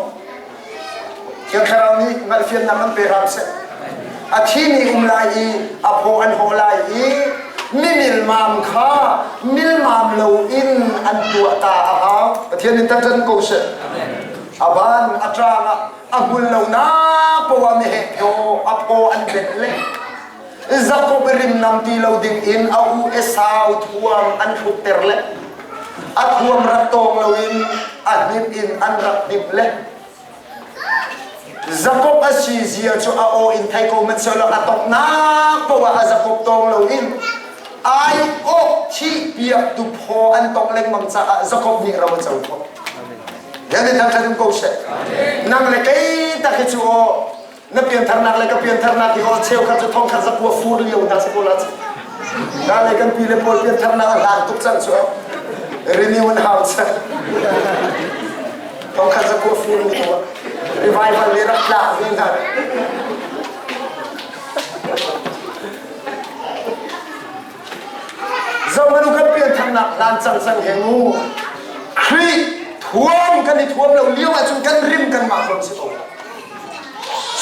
Thiang Thlarau nih hngalhfiannak an pe hram seh. A thimi um lai i a phaw an hawh lai i mi milmam kha milmam loin an tuah ta a hau. Pathian in ṭan ko seh. A ban a ṭang ah a hmul lonak poah meheh phaw a phaw an benh le Jakob rimnam ti lo ding in a u Esau thuam an hrukter le a thuam rak tawng loin a hnip in an rak hnip le Jakob a si zia cu a aw in thei ko hmanhsehlaw a tongnak poah a Jakob tawng loin ai awk thih piak tu phaw an tong lengmang caah Jakob nih ro a co khawh. Yan in thangṭhat um ko seh. Nang le kei tak hi cu aw na piantharnak le ka piantharnak hi aw cheukhat cu thongkhat zakua fur lio hna si ko la na le kan pi le pawl piantharnak a hlan tuk cang cu renew an hau cang thongkhat zakua fur lio revival le rak tlak ve hna Zohmanh u kan piantharnak hlan cang cang he mu Khrih thuam kan i thuam lo lio ahcun kan rim kanmah thuam si ko.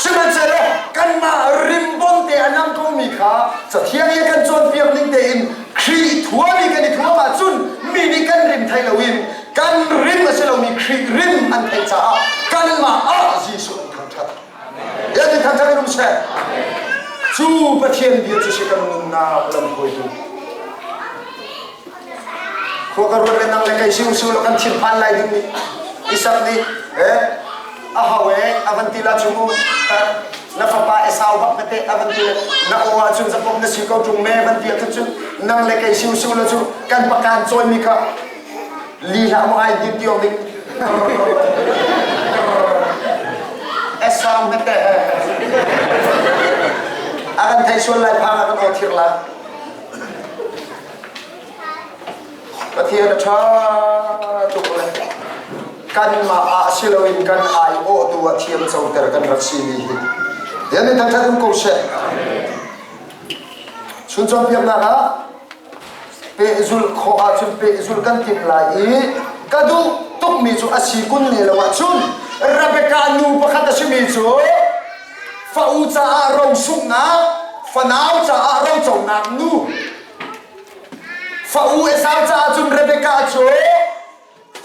Sihmanhsehlaw kanmah rimbon te a nam komi kha Cathiang i a kan cawnpiak ning tein Khrih thuam i kan i thuam ahcun mi nih kan rim thei loin kan rim a si lomi Khrih rim an theih caah kanmah ah Jesuh an thangṭhat. Yan in thangṭhat in um seh. Cu Pathian bia cu si kan nunnak lamhruaitu. Khua ka ruat le nang le kei si usu lo kan thinphan lai ding nih Isak nih eh a hau e a van ti la chu mu na fapa Esau bak na te a van ti le na aw ah cun Jakob na si ko ṭung me van ti ah cun nang le kei si usu lo cu kan pakan cawi mi kha li hlah mu ai dit tiong ding Esau na te a kan thei sual lai phang a kan aw thir la Pathian a ṭha tuk le kanmah ah si loin kan aiawhtu ah thiam coter kan rak simi hi Yan in thangṭhat um ko seh. Chun cawnpiaknak ah pehzulh khawh ahcun pehzulh kan timh lai i ka duh tukmi cu a si kun ne lo ahcun Rebecca nu pakhat a simi cu fa u caah ro sunghnak fanau caah roconak nu fa u Esau caah cun Rebecca cu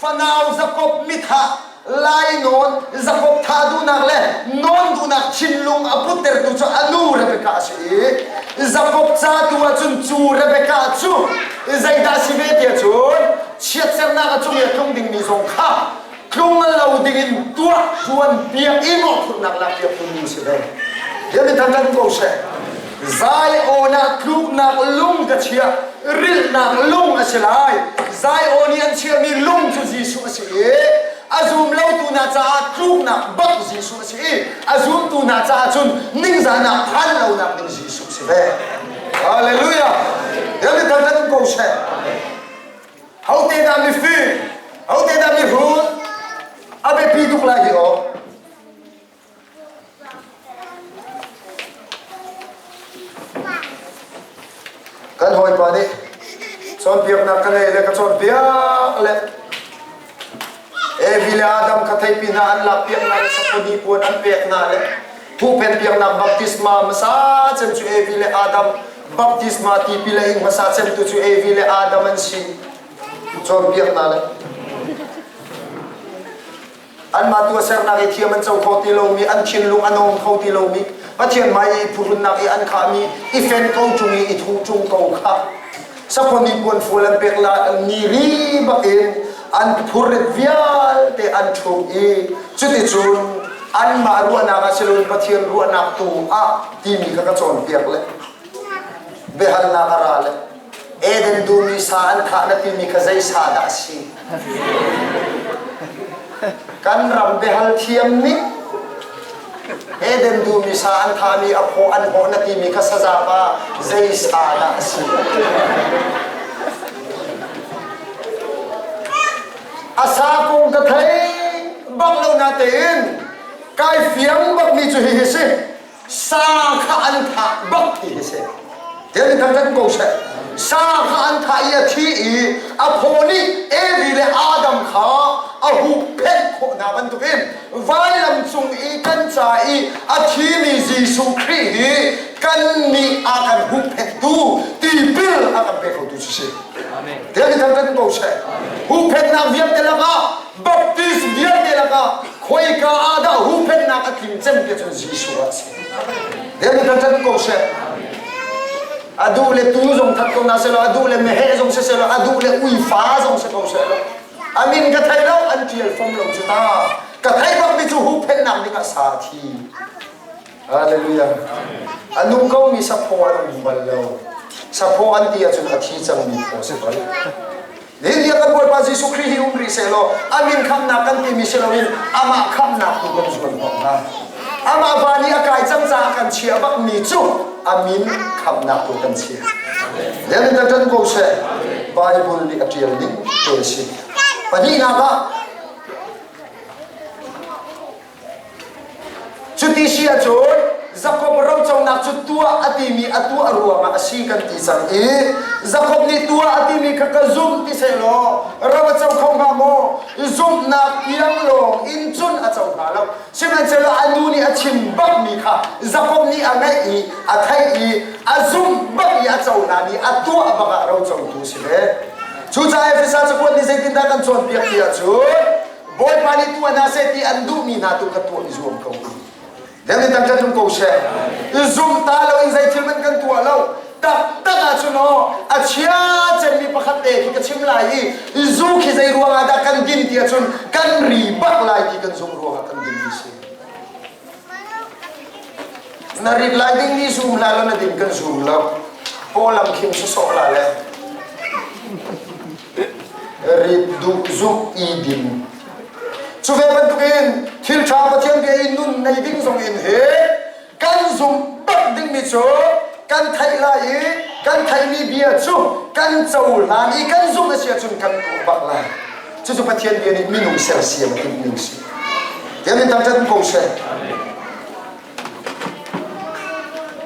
fanau Jakob mithah lainawn Jakob thah duhnak le nawn duhnak thinlung a puttertu cu a nu Rebecca a si i Jakob ca tu ahcun cu Rebecca cu zeidah si ve tiah cun chiatsernak a cung i a tlung dingmi zong kha tlung lo dingin tuah tuan piak i mawhphurhnak lak piak tu nu si ve. Hian in kan ko seh. Zion ah tluknak lung ka chiah, rilhnak lung a si lai. Zion i an chiahmi lung cu Jesuh a si i a zum lotu hna caah tluknak bak Jesuh a si i a zumtu hna caah cun ningzahnak phan lonak ding Jesuh si ve. Hallelujah. Hian in kan ko seh. Hote dah mifim? Hote dah mihrut? A biapi tuk lai hi aw. Kan hawipa nih cawnpiaknak ka nei le ka cawnpiak le Evi le Adam kha theipi hna an lakpiak hna le saponi puan an pek hna le huhphenh piaknak baptisma hmasa cem cu Evi le Adam baptisma tipil a ing hmasa cemtu cu Evi le Adam an si cawnpiak hna le anmah tuahsernak i thiam an co kho ti lomi an thinlung a nawm kho ti lomi. Pathian hmai i phuhrunnak i an khahmi i fen ko ṭung i i thuh ṭung ko kha saphon i puanfual an pek la ni ri bakin an phurrit vialte an ṭhum i cuticun anmah ruahnak ah si loin Pathian ruahnak tu ah timi kha ka cawnpiak le biahalnak a ra le Eden dum i sa an thah na timi kha zei sa dah a si? Kan ram biahal thiam nih Eden dum i sa an thahmi a phaw an hawh na timi kha sazapa zei sa dah a si? A sa kong ka thei bak lo natein kai fiang bakmi cu hihi si. Sa kha an thah bak ti hi si. Tian kan kan ko seh. Sa kha an thah i a thi i a phaw nih Evi le Adam kha a huhphenh khawh hna bantukin vailam cung i kan ca i a thimi Jesuh Khrih hi kannih a kan huhphenhtu tipil a kan pe khotu cu si. Tian kan kan ko seh. Huhphenhnak vialte lakah Baptist vialte lakah khoika ah dah huhphenhnak a tling cem ti cun Jesuh ah a si. Then kan ṭan ko seh. A duh le tuu zong that ko na selaw, a duh le meheh zong si selaw, a duh le uifa zong si ko selaw. A min ka thei lo, an ṭial fom lo cu ta. Ka thei bak mi cu huhphenhnak ding ah sa thi. Hallelujah. A nung ko mi saphaw an um bal lo. Saphaw an ti ahcun a thi cangmi phaw si bal. Nihin kan Bawipa Jesuh Khrih hi um rih sehlaw a min khamnak kan timi si loin amah khamnak tu kan zuan khawh hnga. Amah van i a kai cang caah kan chia bakmi cu a min khamnak tu kan chia. Then in kan ko seh. Bible nih a ṭial ning te a si. Pahnihnak ah Cuti si ahcun Jakob roconak cu tuah a timi a tuah ruangah a si kan ti cang i Jakob nih tuah a timi kha ka zumh ti sehlaw ro a co kho hnga maw? Zumhnak tiang lawng in cun a co hnga lo. Sihmanhsehlaw a nu nih a chim bakmi kha Jakob nih a ngaih i a theih i a zumh bak i a cohlan i a tuah bak ah rocotu si ve. Cucaah Efesa cakuat nih zeitindah kan cawnpiak ti ahcun Bawipa nih tuah hna seh ti an duhmi hna tu kha tuah i zuam ko u. Deng in kan tlung ko seh. I zum ta lo in zei thil hmanh kan tuah lo. Taktak ahcun aw a chia cemmi pakhat te khi ka chim lai i zu khi zei ruangah dah kan din ti ahcun kan ri bak lai ti kan zumh ruangah kan din mi si. Na rit lai ding ni zum hlah law na din kan zum lo. Pawlam khim sawsawh la le. Rit duh zuk i din. Cu ve bantukin thil ṭha Pathian bia i nun nei ding zong in hi kan zumh bak dingmi cu kan theih lai i kan theihmi bia cu kan cohlan i kan zumh a si ahcun kan tuah bak lai. Cucu Pathian bia nih minung sersiam a timh ning si. Tiang in thangṭhat ko seh.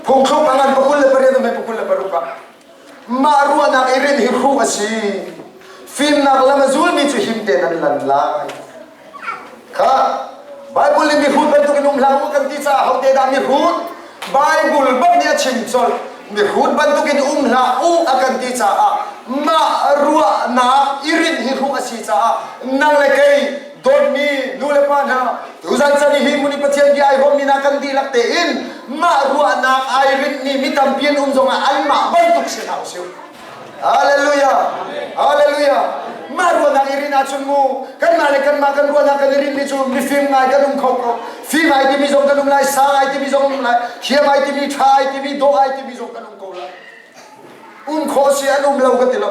Phungthluk a ngan pakul le pariat a hme pakul le paruk ah mah ruahnak i rinh hi hruh a si. Fimnak lam a zulmi cu him tein an lan lai. Kha Bible in mihrut bantukin um hlah u kan ti caah hote dah mihrut? Bible bak nih a chim colh. Mihrut bantukin um hlah u a kan ti caah mah ruahnak i rinh hi hruh a si caah nang le kei dawtmi nu le pa hna tuzan chan i hi muni Pathian bia ai hrawmmi hna kan dihlak tein mah ruahnak ai rinhmi mi tampi an um zongah anmah bantuk si hlah usih. Hallelujah. Hallelujah. Mah ruahnak i rin ahcun mu kanmah le kanmah kan ruahnak kan i rinmi cu mifim ngai kan um kho ko. Fim ai timi zong kan um lai, sang ai timi zong um lai, thiam ai timi, ṭha ai timi, dawh ai timi zong kan um ko lai. Um khawh si an um lo ka ti lo.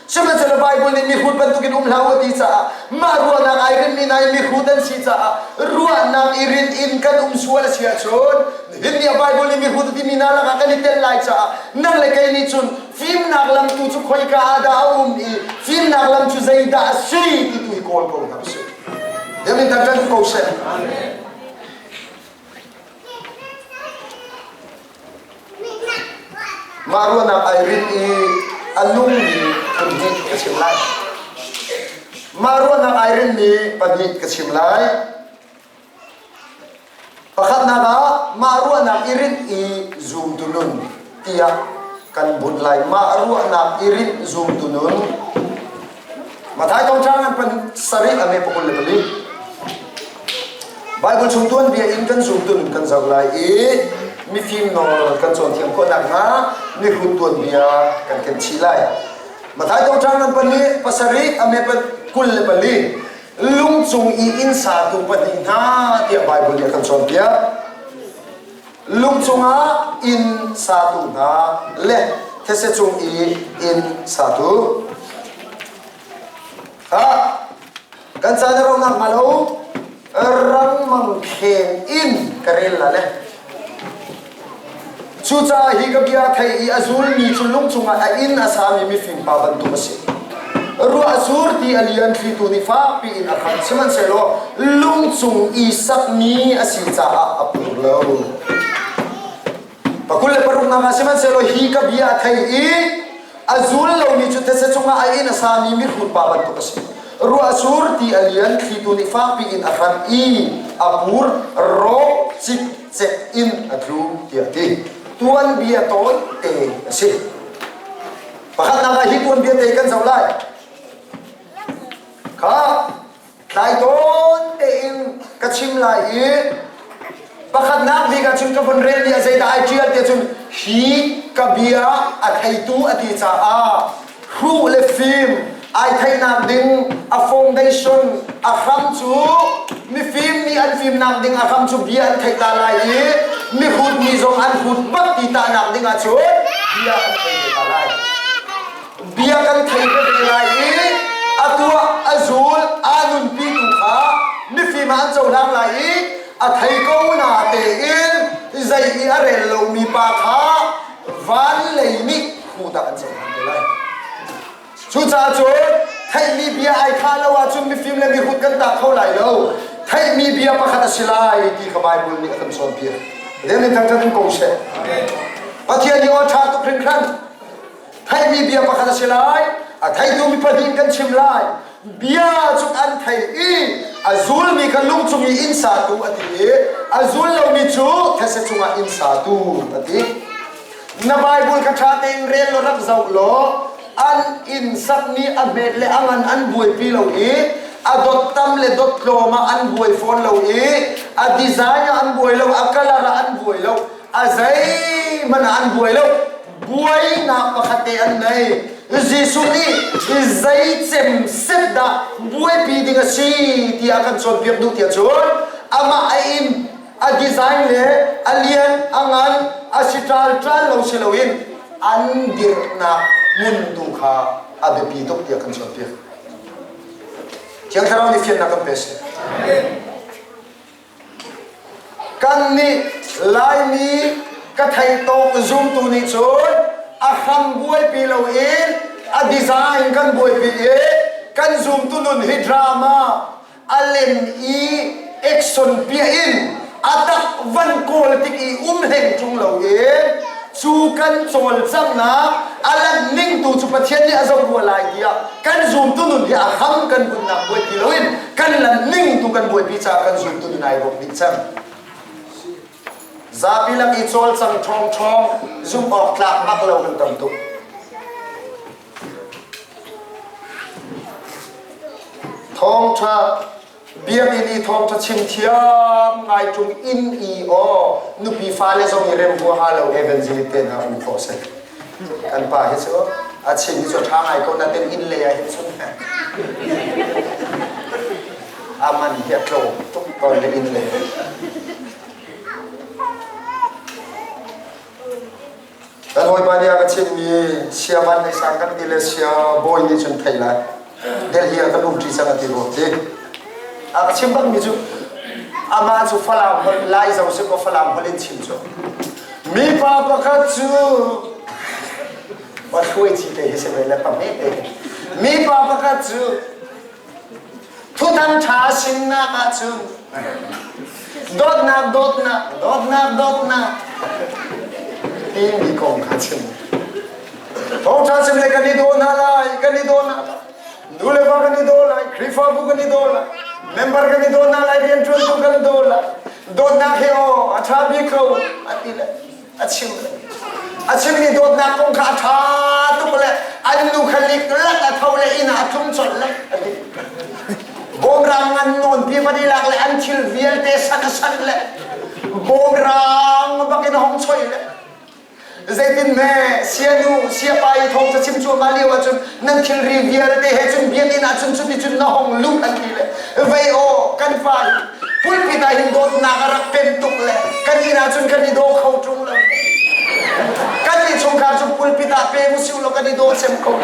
Sihmanhsehlaw Bible nih mihrut bantukin um hlah u a ti caah mah ruahnak ai rinmi hna i mihrut an si caah ruahnak i rin in kan um sual a si ahcun nihin ni ah Bible nih mihrut a timi hna lakah kan i tel lai caah nang le kei nih cun fimnak lam tu cu khoika ah dah a um i fimnak lam cu zeidah a si ti tu hi kawl ko hna usih. Dem in kan ko seh. Mah ruahnak ai rinh i a nungmi phun hnih ka chim lai. Mah ruahnak ai rinhmi pahnih ka chim lai. Pakhatnak ah mah ruahnak i rinh i zumtu nun tiah kan bunh lai. Mah ruahnak i rinh zumtu nun. Matthai thawngṭha ngan pan sarih a me pakul le pali. Bible chung tuanbia in kan zumtu nun kan zoh lai i. mifim nawl kan cawn thiam khawh nakhnga mihrut tuanbia kan ken chih lai. Matthai thawngṭha ngan pali pasarih a me 24 lung cung i inn satu pahnih hna tiah Baibal nih a kan cawnpiak. Lung cungah inn satu hna le thetse cung i inn satu. Ha kan caan a rauhnak hnga lo rangmangkheng in ka rel la le. Cucaah hi ka bia thei i a zulmi cu lung cungah a inn a sami mifim pa bantuk a si. Ruah a sur ti a lian thlitu nih fakpi in a khamh sihmanhsehlaw lung cung i sakmi a si caah a pur lo. Pakul le paruknak ah sihmanhsehlaw hi ka bia a thei i a zul lomi cu thetse cungah a inn a sami mihrut pa bantuk a si. Ruah a sur ti a lian thlitu nih fakpi in a hranh i a pur rawk cikcek in a tlu tiah a ti. Tuanbia tawi te a si. Pakhatnak ah hi tuanbia te kan zoh lai. Kha tlai tawn tein ka chim lai i pakhatnak bik ah cun ka vun rel ni ah zeidah ai ṭial tiah cun hi ka bia a theitu a ti caah hruh le fim ai theihnak ding a foundation a hram cu mifim nih an fimnak ding a hram cu bia an theih ta lai i mihrut mi zong an hrut bak ti tahnak ding ah cun bia an thei ve ta lai. Bia kan thei ve lai i a tuah a zul aa nunpi tu kha mifim ah an cohlang lai i a thei ko na tein zei i a rel lomi pa kha van lei nih hu dah an cohlang te lai. Cucaah cun theihmi bia ai khah lo ahcun mifim le mihrut kan tah kho lai lo. Theihmi bia pakhat a si lai ti kha Baibal nih a kan cawnpiak. Pathian nih thangṭhat in ko seh. Pathian hi aw ṭha tuk hringhran. Theihmi bia pakhat a si lai. A theitu mi pahnih kan chim lai. Bia cu an thei i a zulmi kha lung cung i inn satu a ti i a zul lomi cu thetse cungah inn satu a ti. Na Bible kha ṭha tein rel law rak zoh law an inn sakmi a hmet le a ngan an buaipi lo i a dot tam le dot tlawm ah an buai fawn lo i a design ah an buai lo a color ah an buai lo a zeihmanh ah an buai lo buainak pakhat te an nei Jesuh nih zei cem set dah buaipi ding a si tiah kan cawnpiak duh tiah cun amah a inn a design le a lian a ngan a si ṭal ṭal lo si loin an dirhnak hmun tu kha a biapi tuk tiah kan cawnpiak. Thiang Thlarau nih fiannak kan pe seh. Kannih Laimi ka thei tawk zumtu nih cun a hram buaipi loin a design kan buaipi i kan zumtu nun hi drama a lem i action piah in a tak van kawl tik i um hleng ṭung loin cu kan cawlcanghnak a lanh ning tu cu Pathian nih a zoh rua lai tiah kan zumtu nun hi a hram kan bunnak buaipi loin kan lanh ning tu kan buaipi caah kan zumtu nun ai rawk dih cang. Zapi lak i cawlcang ṭhawngṭhawng zumh awk tlak bak lo kan tam tuk. Thawngṭha biakinn i thawngṭha chim thiam ngai ṭung inn i aw nupi fale zong i rem huaha lo evangelist te hna um khawh seh. Kan pa hi cu a chim hi cu ṭha ngai ko natin inn lei ah hin cun a man hi a tlawm tuk tawn le inn lei. Kan hawipa nih a ka chimmi sia van nei sang kan ti le sia bawi nih cun thei lai. Delhi ah kan um ṭi cang a ti rua ti. A ka chim bakmi cu amah cu Falam holh Lai zo si kaw Falam holh in chim cu. Mipa pakhat cu pa hruai ci te hi si ve le pa hme te. Mipa pakhat cu Thuthang ṭha sinnak ahcun dawtnak dawtnak dawtnak dawtnak timi kong kha chim. Thawngṭha chim le kan i daw hna lai, kan i daw hna lai. Nu le va kan i daw lai, Khrihfabu kan i daw lai, member kan i daw hna lai, rianṭuantu kan daw lai. Dawtnak hi aw a ṭha bik ko a ti le a chim a chimmi dawtnak kong kha a ṭha tuk le an nu kha liklak a tho le inn ah a tlung colh le a ti bawmrang ngan nawn pi van i lak le an thil vialte san a san le. Bawmrang bak in a hong choi le zeitin hme sianu siapa i thawng ca chim cuahmah lio ahcun nan thilri vialte he cun biakinn ahcun cuticun na hong luh an ti le vei aw kan fa hi pulpit ah hin dawtnak a rak pem tuk le kan inn ahcun kan i daw kho ṭung lo kan nih chungkhar cu pulpit ah pem usih law kan i daw cem ko.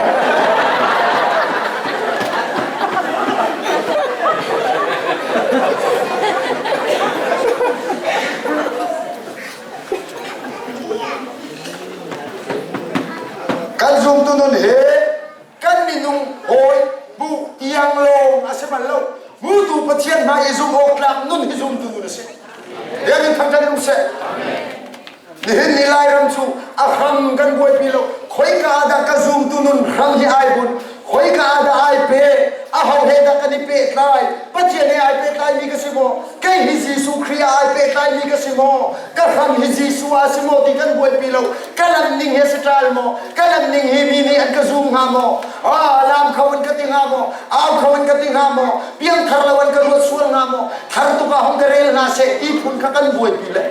Kan zumtu nun hi kan minung hawi bu tiang lawng a si bal lo. Hmutu Pathian hmai i zumh awk tlak nun hi zumtu nun a si. Biakinn thangṭhat um seh. Nihin ni Lairam cu a hram kan buaipi lo. Khoika ah dah ka zumtu nun hram hi ai bunh? Khoika ah dah ai pe? Aho he dah kan i pehtlai? Pathian he ai pehtlaimi ka si maw? Kei hi Jesuh Khrih ah ai pehtlaimi ka si maw? Ka hram hi Jesuh ah si maw ti kan buaipi lo. Ka lam ning hi a si ṭal maw? Ka lam ning hi mi nih an ka zum hnga maw? Ah, lam kho in ka ti hnga maw? Au kho in ka ti hnga maw? Piangthar lo an ka ruat sual hnga maw? Thar tuk ah hung ka rel hna seh ti phun kha kan buaipi le.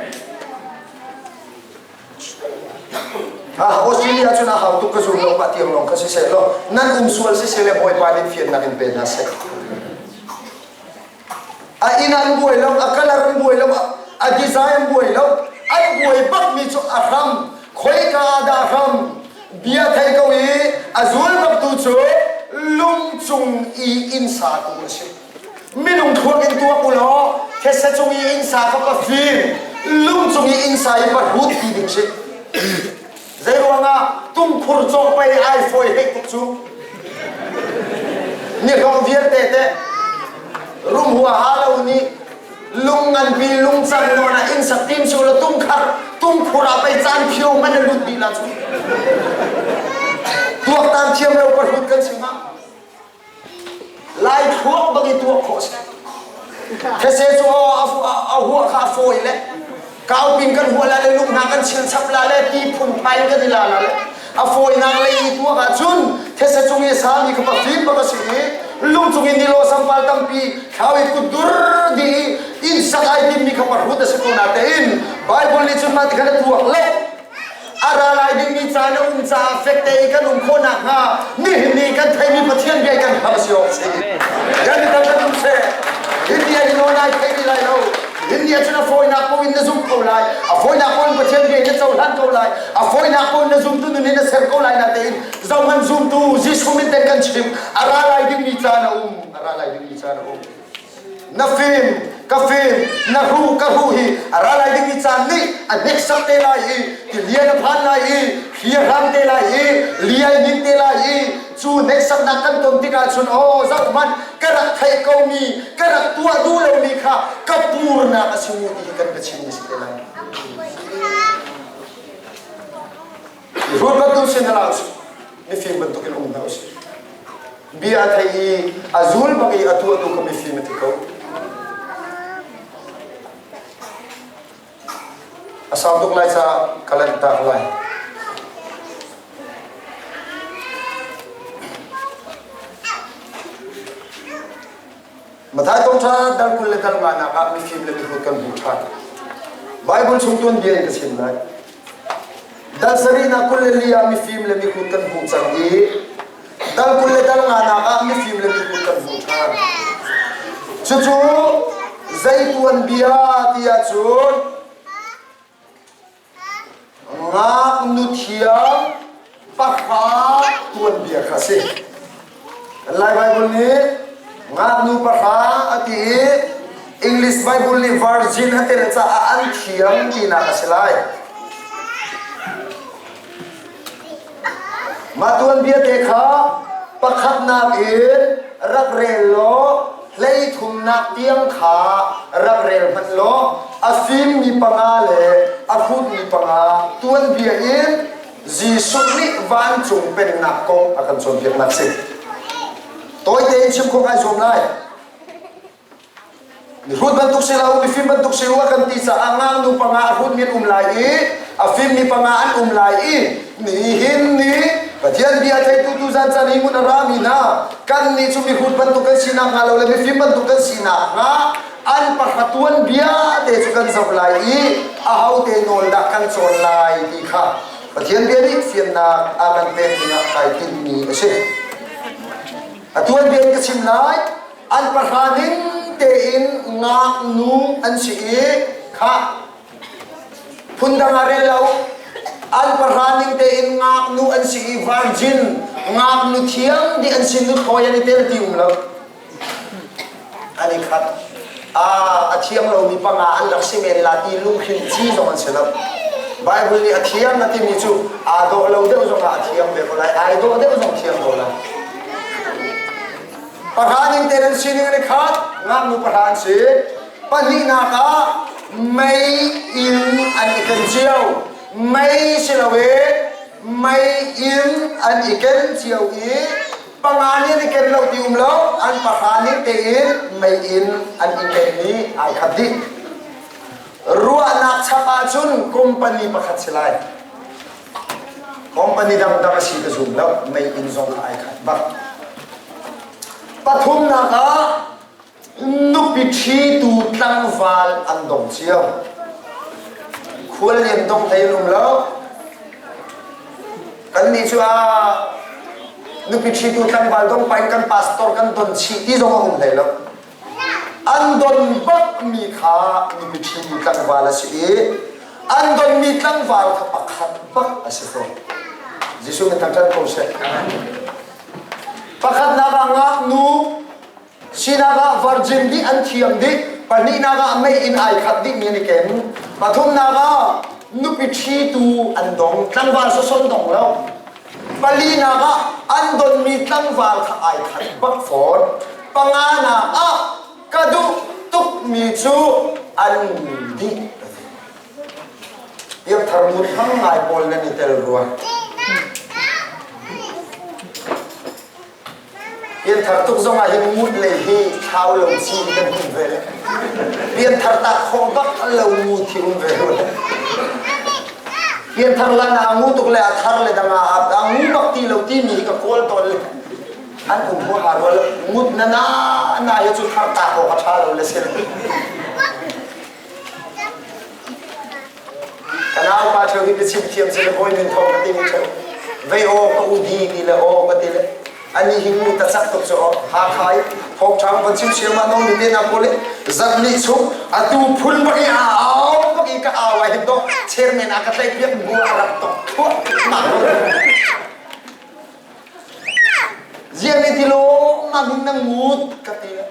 Ah, Australia cun a hau tuk ka zum lo mah tiang lawng kha siseh law nan um sual siseh le Bawipa nih fiannak in pe hna seh. A inn an buai lo, a color an buai lo, a design an buai lo, an buai bak mi cu a hram, khoika ah dah a hram, bia thei ko i a zul bak tu cu lung cung i inn satu a si. Minung thluak in tuak u law thetse cung i inn sa kha pa fim, lung cung i inn sa i pa hrut ti ding si. Zeiruangah tungkhur cawh pei ai fawi hei tuk cu. Nihlawh vialte teh rum huaha lo nih lung nganpi lungcang nawn ah inn sak tim su la tungkhar tungkhur ah pei caan phio man a lut dih la cu. Tuaktan thiam lo pahrut kan si hnga. Lai thluak bang i tuak khawh si. These cu a huah kha a fawi le kaupin kan huah la le lung hna kan chil chap la le ti phunphai kan i la la le a fawinak lei i tuak ahcun these cung i sami kha pafim bak a si i lung cung i nilo sampal tampi thlau i kutdur di i inn sak ai timmi kha pahrut a si ko na tein Bible nih cun mah ti khan a tuak lo a ra lai dingmi caan a um caah fek tein kan um khawh nakhnga nihin ni kan theimi Pathian bia kan hlam a si awk si. Kan kan kan um seh. Hindi ah hin ai thei rih lai lo. Hindi ah cun a fawinak paoh in na zumh ko lai. A fawinak paoh in Pathian bia in na cohlan ko lai. A fawinak paoh in na zumtu nun in na ser ko lai natein zohhmanh zumtu Jesuh min ten kan chim. A ra lai dingmi caan a um. A ra lai dingmi caan a um. Na fim ka fim na hru ka hru hi a ra lai dingmi caan nih a hneksak te lai i tilian a phan lai i thli a hram te lai i li ai nin te lai i cu hneksaknak kan ton tikah cun aw zoh hmanh ka rak theih komi ka rak tuah duh lomi kha ka purnak a si mu ti hi kan biachim a si te lai. Hrut bantuk sin hlah usih mifim bantukin um hna usih. Bia a thei i a zul bak i a tuahtu kha mifim a ti ko. A sau tuk lai caah ka lanhtak lai. Mathai thawngṭha dal 20 le dal nganak ah mifim le mihrut kan hmu ṭhan. Bible chung tuanbia in ka chim lai. Dal sarihnak 24 ah mifim le mihrut kan hmuh cang i dal 20 le dal nganak ah mifim le mihrut kan hmuh ṭhan. Cucu zei tuanbia ti ahcun Ngaknu thiang pahra tuanbia kha a si. Kan Lai Bible nih ngaknu pahra a ti i English Bible nih virgin a tel caah an thiang tinak a si lai. Mah tuanbia te kha pakhatnak in rak rel law hleithumnak tiang kha rak rel hmanh law a fimmi panga le a hrutmi panga tuanbia in Jesuh nih vancung pennak kong a kan cawnpiaknak si. Tawi tein chim khawh kai zuam lai. Mihrut bantuk si lo, mifim bantuk si u a kan ti caah ngaknu panga a hrutmi an um lai i a fimmi panga an um lai i nihin ni Pathian bia theitu tuzan caan hi mun a rami hna kannih cu mihrut bantuk kan sinak hnga lo le mifim bantuk kan sinak hnga An pahra tuan bia te cu kan zoh lai i ahote nawl dah kan cawn lai ti kha Pathian bia nih fiannak a kan pek dingah kai tinhmi a si. A tuanbia in ka chim lai. An pahra ning tein ngaknu an si i kha phundang ah rel lo. An pahra ning tein ngaknu an si i virgin ngaknu thiang dih an si nuthlawi an i tel ti um lo. An i khat. A thiang lomi panga an rak si men la ti lunghrin ci zong an si lo. Bible nih a thiang a timi cu aa dawh lo deuh zongah a thiang ve ko lai, ai dawh deuh zong thiang ko lai. Pahra ning tein an sining an i khat, ngaknu pahra an si. Pahnihnak ah mei in an i ken cio. Mei si loin mei in an i ken cio i panga nih an i ken lo ti um lo an pahra ning tein mei in an i ken i ai khat dih ruahnak chap ahcun company pakhat si lai company dangdang a si ka zum lo mei in zong kha ai khat bak pathumnak ah Nupi ṭhitu tlangval an dong cio. Khuallian dong hlei an um lo. Kannih cu a nupi ṭhitu tlangval dong pa in kan pastor kan don chih ti zong a um hlei lo. An don bakmi kha nupi ṭhitu tlangval a si i an donmi tlangval kha pakhat bak a si fawn. Jesuh min thangṭhat ko seh. Pakhatnak ah ngaknu Sinak ah virgin dih an thiam dih. Pahnihnak ah mei in ai khat dihmi an i ken. Pathumnak ah nupi ṭhitu an dong. Tlangval soson dong lo. Palinak ah an donmi tlangval kha ai khat bak fawn. Panganak ah ka duh tukmi cu an dih. Piangthar mut hmang ngai pawl nan i tel rua. Pianthar tuk zong ah hin ngut lei hi thlau lo chi in kan hum ve le. Pianthar tak khawh bak lo ngu thi um ve lo le. Pianthar lan ah ngu tuk le a thar le dang ah a ngu bak ti lo ti mi hi ka kawl tawn le. An um hu ha rua lo. Ngut na na na hi cu thar tak awk a tha lo le sin. Ka naupa ṭheo hi biachim thiam si le bawi min thawng ka ti mi ṭheo. Vei aw ka u di ti le aw ka ti le ani hi ngu ta cak tuk cu aw Hakha i thawngṭha van chim siam ah no mi te na pawl i zarh ni chung atu phun bak i a au bak i ka au ai hin to chairman a ka tlaih piak bu a rak tok thuah mah Ziang ni ti lo ma min nang ngut ka ti le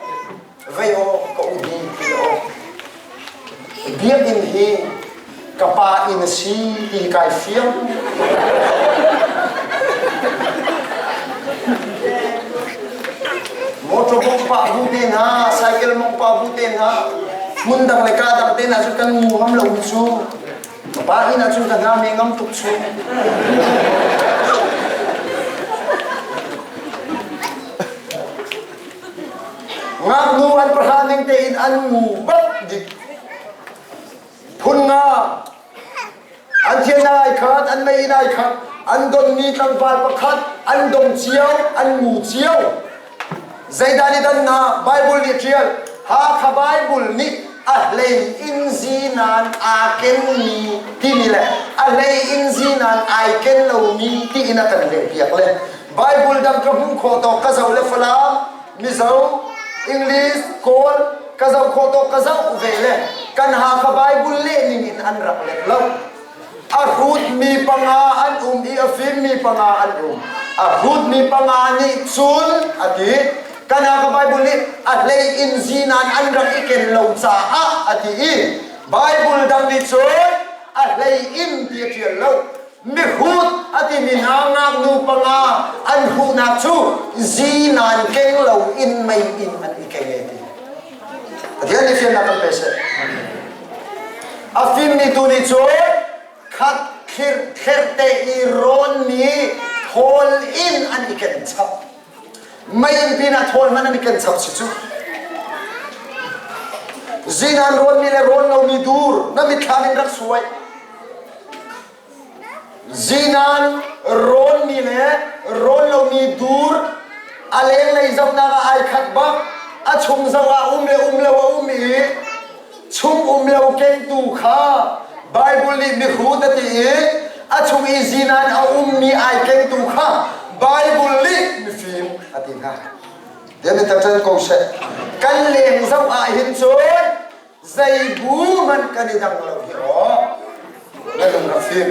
vei aw ka u di ti le aw Biakinn hi ka pa inn a si ti kai fiang. Motor mong pa bu te hna, cycle mong pa bu te hna, hmun dang le ka dang te hna cu kan ngu ngam lo cu. Ka pa inn ah cun ka hna me ngam tuk chung. Ngaknu an pahra ning tein an ngu bak dik. Phun nga an thian ai khat, an mei in ai khat, an donmi tlangval pakhat, an dong cio, an ngu cio. Zeidah nih dan na Bible nih ṭial? Hakha Bible nih a hlei in zinan aa kenmi timi le a hlei in zinan ai ken lomi tiin a kan lehpiak le Bible dang ka hmuh khawh tawk ka zoh le Falam, Mizo, English, Kawl ka zoh khawh tawk ka zoh ve le kan Hakha Bible leh ning in an rak let lo. A hrutmi panga an um i a fimmi panga an um. A hrutmi panga nih cun a ti kan Hakha Bible nih a hlei in zinan an rak i ken lo caah a ti i Bible dang nih cun a hlei in ti a ṭial lo. Mihrut a timi hna ngaknu panga an hruhnak cu zinan keng lo in mei in an i keng e ti. Pathian nih fiannak kan pe seh. A fimmi tu nih cun khat thlerte i rawnmi thawl in an i ken chap. Mei in pinah thawl hmanh an i ken chap si cu. Zinan rawnmi le rawn lomi dur na mitthlam in rak suai. Zinan rawnmi le rawn lomi dur a lenglei zohnak ah ai khat bak a chung zoh ah um le um lo a um i. i chung um lo kengtu kha Bible nih mihrut a ti i a chung i zinan a ummi ai kengtu kha Bible nih mifim a ti hna. Tiah tan ko seh. Kan leng zoh ah hin cun zei bu hmanh kan i dang lo hi aw. Na lung rak fim.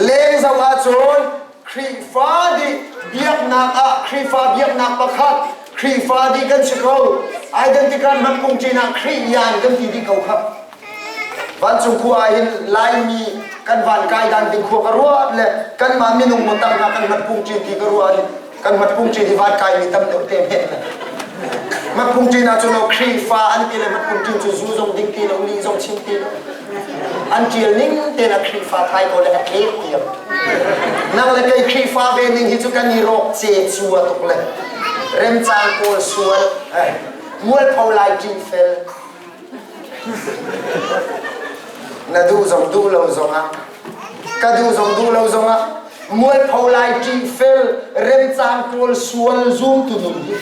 Leng zoh ahcun Khrihfa dih biaknak ah Khrihfa biaknak pakhat Khrihfa dih kan si ko. Identical hmanh kung ṭin ah Khrih yan kan ti dih ko kha. Vancung khua ah hin Laimi kan van kai dan ding khua ka ruat le kanmah minung mo tam hna kan mat pung ṭin ti ka ruah kan mat pung ṭin hi van kai mi tam deuh te men le mat pung ṭin ah cun Khrihfa an ti le mat pung ṭin cu zu zong ding ti lo li zong chim ti lo an ṭial ning te na Khrihfa thai ko le a tlek tiam nang le kei Khrihfa ve ning hi cu kan i rawk ce cua tuk le remcang kawl sual mualpho lai ṭin fel Na duh zong duh lo zongah ka duh zong duh lo zongah mualpho lai ṭih fel remcang kawl sual zumtu nun hi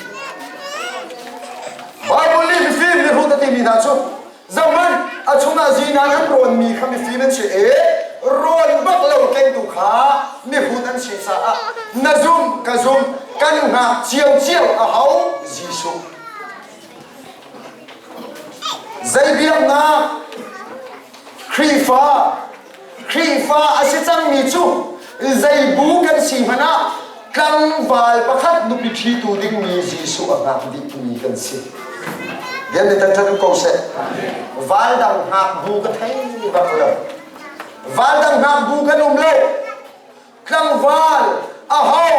Bible nih mifim mihrut a timi hna cu zohhmanh a chungah zinan an rawnmi kha mifim an si i rawn bak lo kengtu kha mihrut an si caah na zum ka zum kan hngak ciocio a hau Jesuh. Zei biaknak Khrihfa Khrihfa a si cangmi cu zei bu kan si hmanh ah tlangval pakhat nupi ṭhitu dingmi Jesuh a hngak dihmi kan si. Bian nih tan ko seh. Val dang hngak bu ka thei bak lo. Val dang hngak bu kan um lo. Tlangval aho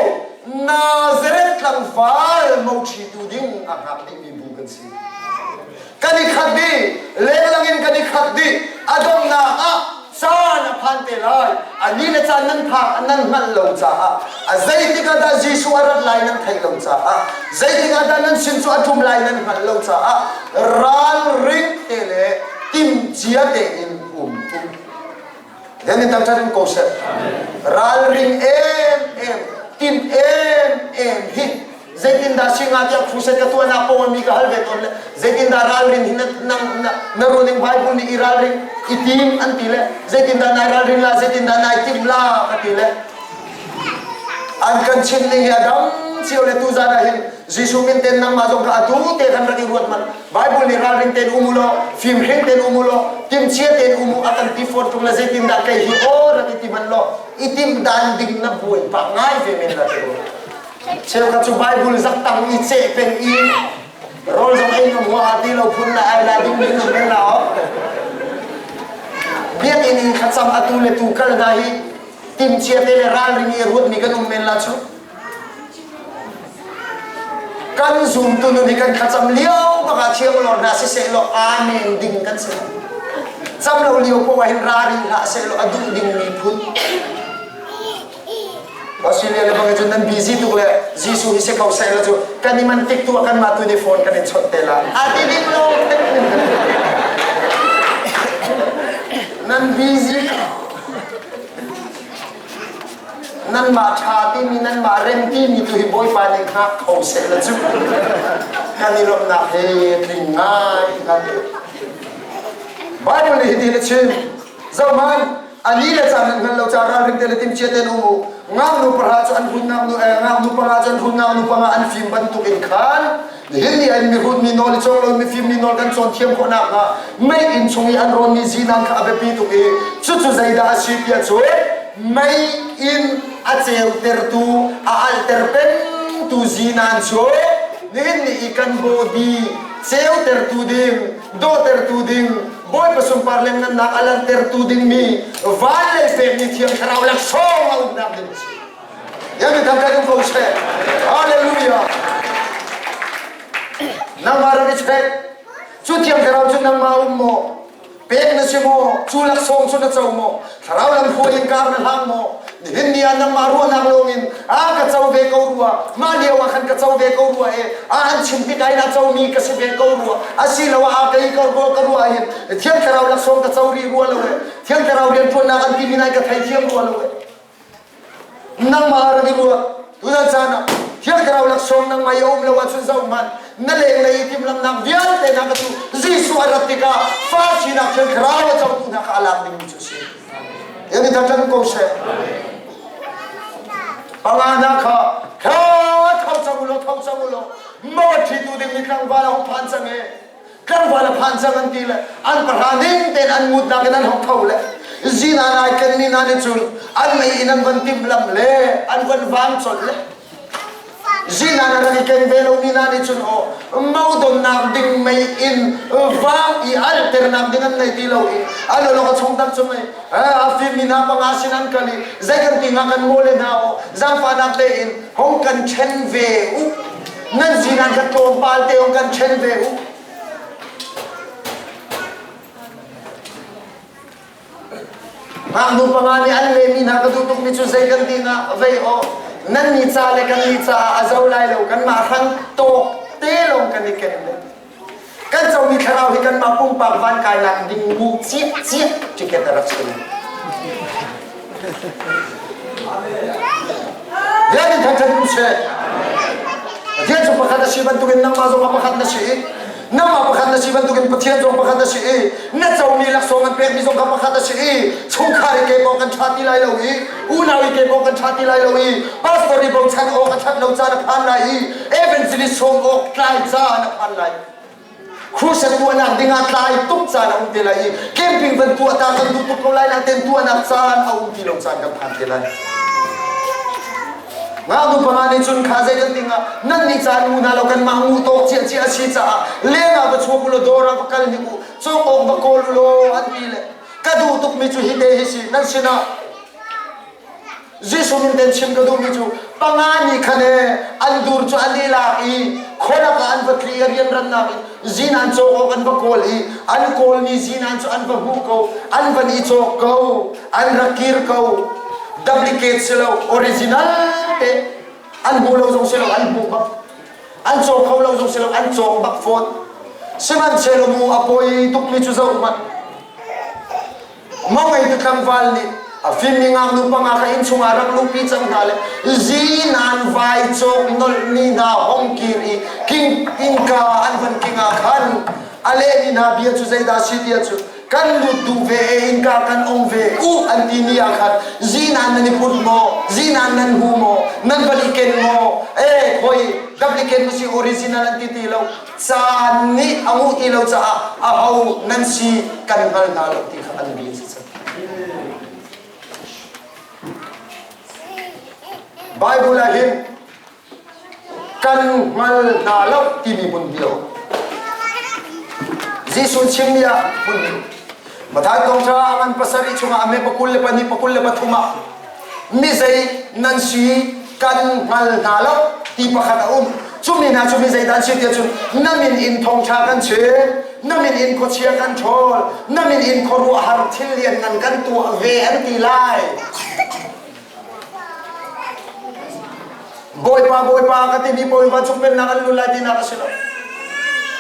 Nazareth tlangval moṭhitu ding a hngak dihmi bu kan si. Kan i khat dih, lenglang in kan i khat dih. A donghnak ah caan a phan te lai. A ni le caan nan phak nan hngalh lo caah a zeitik ah dah Jesuh a rat lai nan theih lo caah zeitik ah dah nan sin cu a ṭum lai nan hngalh lo caah ralring te le timhcia tein um u. Then in tam in ko seh. Ralring em em, tim em em hi zeitindah singa tiah crusade ka tuahnak poah mi ka hal ve tawn le zeitindah ralrin hi na na na na runing Bible nih i ralring i tim an ti le zeitindah nai ralrin la zeitindah nai tim la ka ti le an kan chim ning hi a dang cio le tu zan ah hin Jesuh min ten nangmah zong kha atu te kan rak i ruat man Bible nih ralring tein um u law fimhring tein um u law timchia tein um u a kan ti fawn ṭung le zeitindah kei hi aw rak i ti hmanh law i tim dan ding na buai pah ngai ve men la ti cheukhat cu Bible zak tang i ceh peng i rawl zong ei ngam hua ti lo phun la ai la ding ding men la biakinn in thlacam atu le tu kal hna hi timchia te le ralring i ruatmi kan um men la cu Kan zumtu nun hi kan thlacam lio bak ah thiang lawr hna siseh law amen ding kan si. Cam lo lio poah hin rari hlah seh law a duh ding mi phun. Australia le bang cun nan busy tuk le Jesuh hi si kho seh law cu kan i man tik tu ah kan mah tu nih phone kan in chawnh te la. A ti ding lo. Nan busy Nanmah ṭha timi nanmah rem timi tu hi Bawipa nih hngak kho seh la cu kan i lawmhnak he tling ngai kan ti. Bible nih hitin a chim zohhmanh a ni le caan nan hngal lo caah ralring te le timchia tein um u ngaknu pahra cu an hun ngaknu eh, ngaknu panga cu an hun ngaknu panga an fim bantuk in khan nihin ni an mihrut mi nawl i cawng lo mifim mi nawl kan cawn thiam khawh nakhnga mei inn chung i an rawnmi zinan kha a biapi tuk i cucu zeidah a si tiah cun mei inn a ceutertu a alhter pengtu zinan cu nihin ni i kan body ceutertu ding dawhtertu ding Bawipa sunpar lianngannak a langhtertu dingmi van lei pekmi Thiang Thlarau laksawng a umnak ding a si. Yan thang kan um ko seh. Hallelujah. Nangmah rak i check. Cu thiang thlarau cu nangmah um maw? Pek na si maw? Cu laksawng cu na co maw? Thlarau lam hruai in kar na hlang maw? Nihin ni ah nangmah ruahnak lawng in a ka co ve ko rua. Mah lio ah khan ka co ve ko rua e. A an chim tik ah a comi ka si ve ko rua. Asiloah a kei ka rua ka ruah hin thiang thlarau laksawng ka co rih rua lo e. Thiang thlarau rianṭuannak an timi nai ka theithiam rua lo e. Nangmah rak i ruah. Tuzan caan ah Thiang Thlarau laksawng nangmah i a um lo ahcun zohhmanh, na lenglei i timhlamhnak vialte hna ka tu. a rat tikah fa sinak Thiang Thlarau a cotu hna kha a lak dingmi cu a si. Yan i thangṭhat ko seh. Panga hna kha kha tho cang u law tho cang u law mo a ṭhitu dingmi tlangval a hung phan cang e. Tlangval a phan cang an ti le an pahra ning tein an mutnak in an hong tho le zinan ai kenmi hna nih cun an mei in an van timhlamh le an van vang colh le Zinan a rak i ken ve lomi hna nih cun aw mo donnak ding mei in vang i alternak ding an nei ti lo i an olok a chung tak cu mei a fimmi hna panga sin an kal i zei kan ti hnga kan maw le hna aw zaangfahnak tein hong kan ṭhen ve u nan zinan kha tlawmpal te hong kan ṭhen ve u Ngaknu panga nih an lehmi hna ka duh tukmi cu zei kan ti na vei aw nan ni ca le kan ni caah a zo lai lo kanmah hrang tawk te lawng kan i ken le kan comi thlarau hi kanmah pumpak van kainak ding mu ciah ciah ticket a rak si. Biak in thangṭhat um seh. Pathian cu pakhat a si bantukin nangmah zong a pakhat na si i nangmah pakhat na si bantukin Pathian zong pakhat a si i na comi laksawng an pekmi zong kha pakhat a si i chungkhar i ke pawng kan ṭha ti lai lo i unau i ke pawng kan ṭha ti lai lo i pastor i bochan awk a ṭhat lo caan a phan lai i evangelist sawm awk tlai caan a phan lai. Crusade tuahnak dingah tlai tuk caan a um te lai i camping van tuah ta kan duh tuk ko lai nain tuahnak caan a um ti lo caan kan phan te lai. Ngaknu panga nih cun kha zei kan ding ah nan nih caan ngu hna lo kan mah ngu tawk cia cia a si caah leng ah va chuak u law dawr ah va kal hnik u cawk awk va kawl u law an ti le ka duh tukmi cu hi te hi si nan sinah Jesuh min ten chim ka duhmi cu panga nih khan ee an dur cu an i lak i khualak ah an va tli i rianrannak in zinan cawk awk an va kawl i an kawlmi zinan cu an va hmuh ko an van i cawk ko an rak kir ko duplicate si lo original te an hmu lo zong si lo an hmuh bak an cawk kho lo zong si lo an cawk bak fawn sihmanhsehlaw mu a poi tukmi cu zoh hmanh Mangeitu tlangval nih a fimmi ngaknu panga kha inn chungah rak luhpi cang hna le zinan vai cawk nolhmi hna hong kir i king innka an van king ah khan a lehmi hna bia cu zeidah si tiah cu kan lut duh ve e innka kan ong ve u an ti ni ah khan zinan nan i put maw zinan nan hu maw nan van i ken maw e khoi duplicate si original an ti ti lo caan nih a nguh ti lo caah aho nan si kan hngal hna lo ti kha an bia si cang. Bible ah hin kan hngal hna lo timi hmun hi lo. Jesuh chimmi ah hmun hi Matthai thawngṭha a ngan pasarih chungah a me pakul le pahnih pakul le pathum ah mi zei nan si kan hngal hna lo ti pakhat a um cu mi hna cu mi zei dah an si tiah cun na min in thawngṭha kan chim na min in khuachia kan ṭhawl na min in khuaruahhar thil lianngan kan tuah ve an ti lai Bawipa Bawipa ka timi pawl vancung pennak an lut lai tinak a si lo.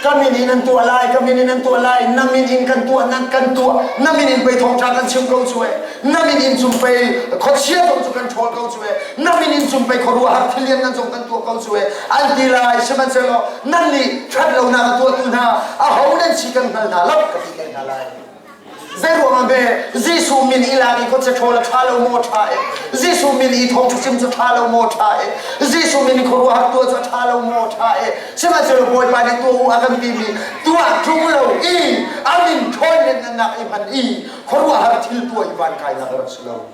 Ka min in an tuah lai, ka min in an tuah lai, na min in kan tuah, nan kan tuah, na min in pei thawngṭha kan chim ko cu e, na min in cum pei khuachia zong cu kan ṭhawl ko cu e, na min in cum pei khuaruahhar thil lianngan zong kan tuah ko cu e, an ti lai, sihmanhsehlaw nan nih ṭhatlonak a tuahtu hna, aho nan si kan hngal hna lo, ka ti te hna lai. Zeiruangah be Jesuh min i lak i khuachia ṭhawl a ṭha lo maw ṭha e Jesuh min i thawngṭha chim cu ṭha lo maw ṭha e Jesuh min i khuaruahhar tuah cu a ṭha lo maw ṭha e Sihmanhsehlaw Bawipa nih tuah u a kan timi tuah ṭung lo i a min ṭhawn lianhngannak i hman i khuaruahhar thil tuah i van kainak a rak si lo.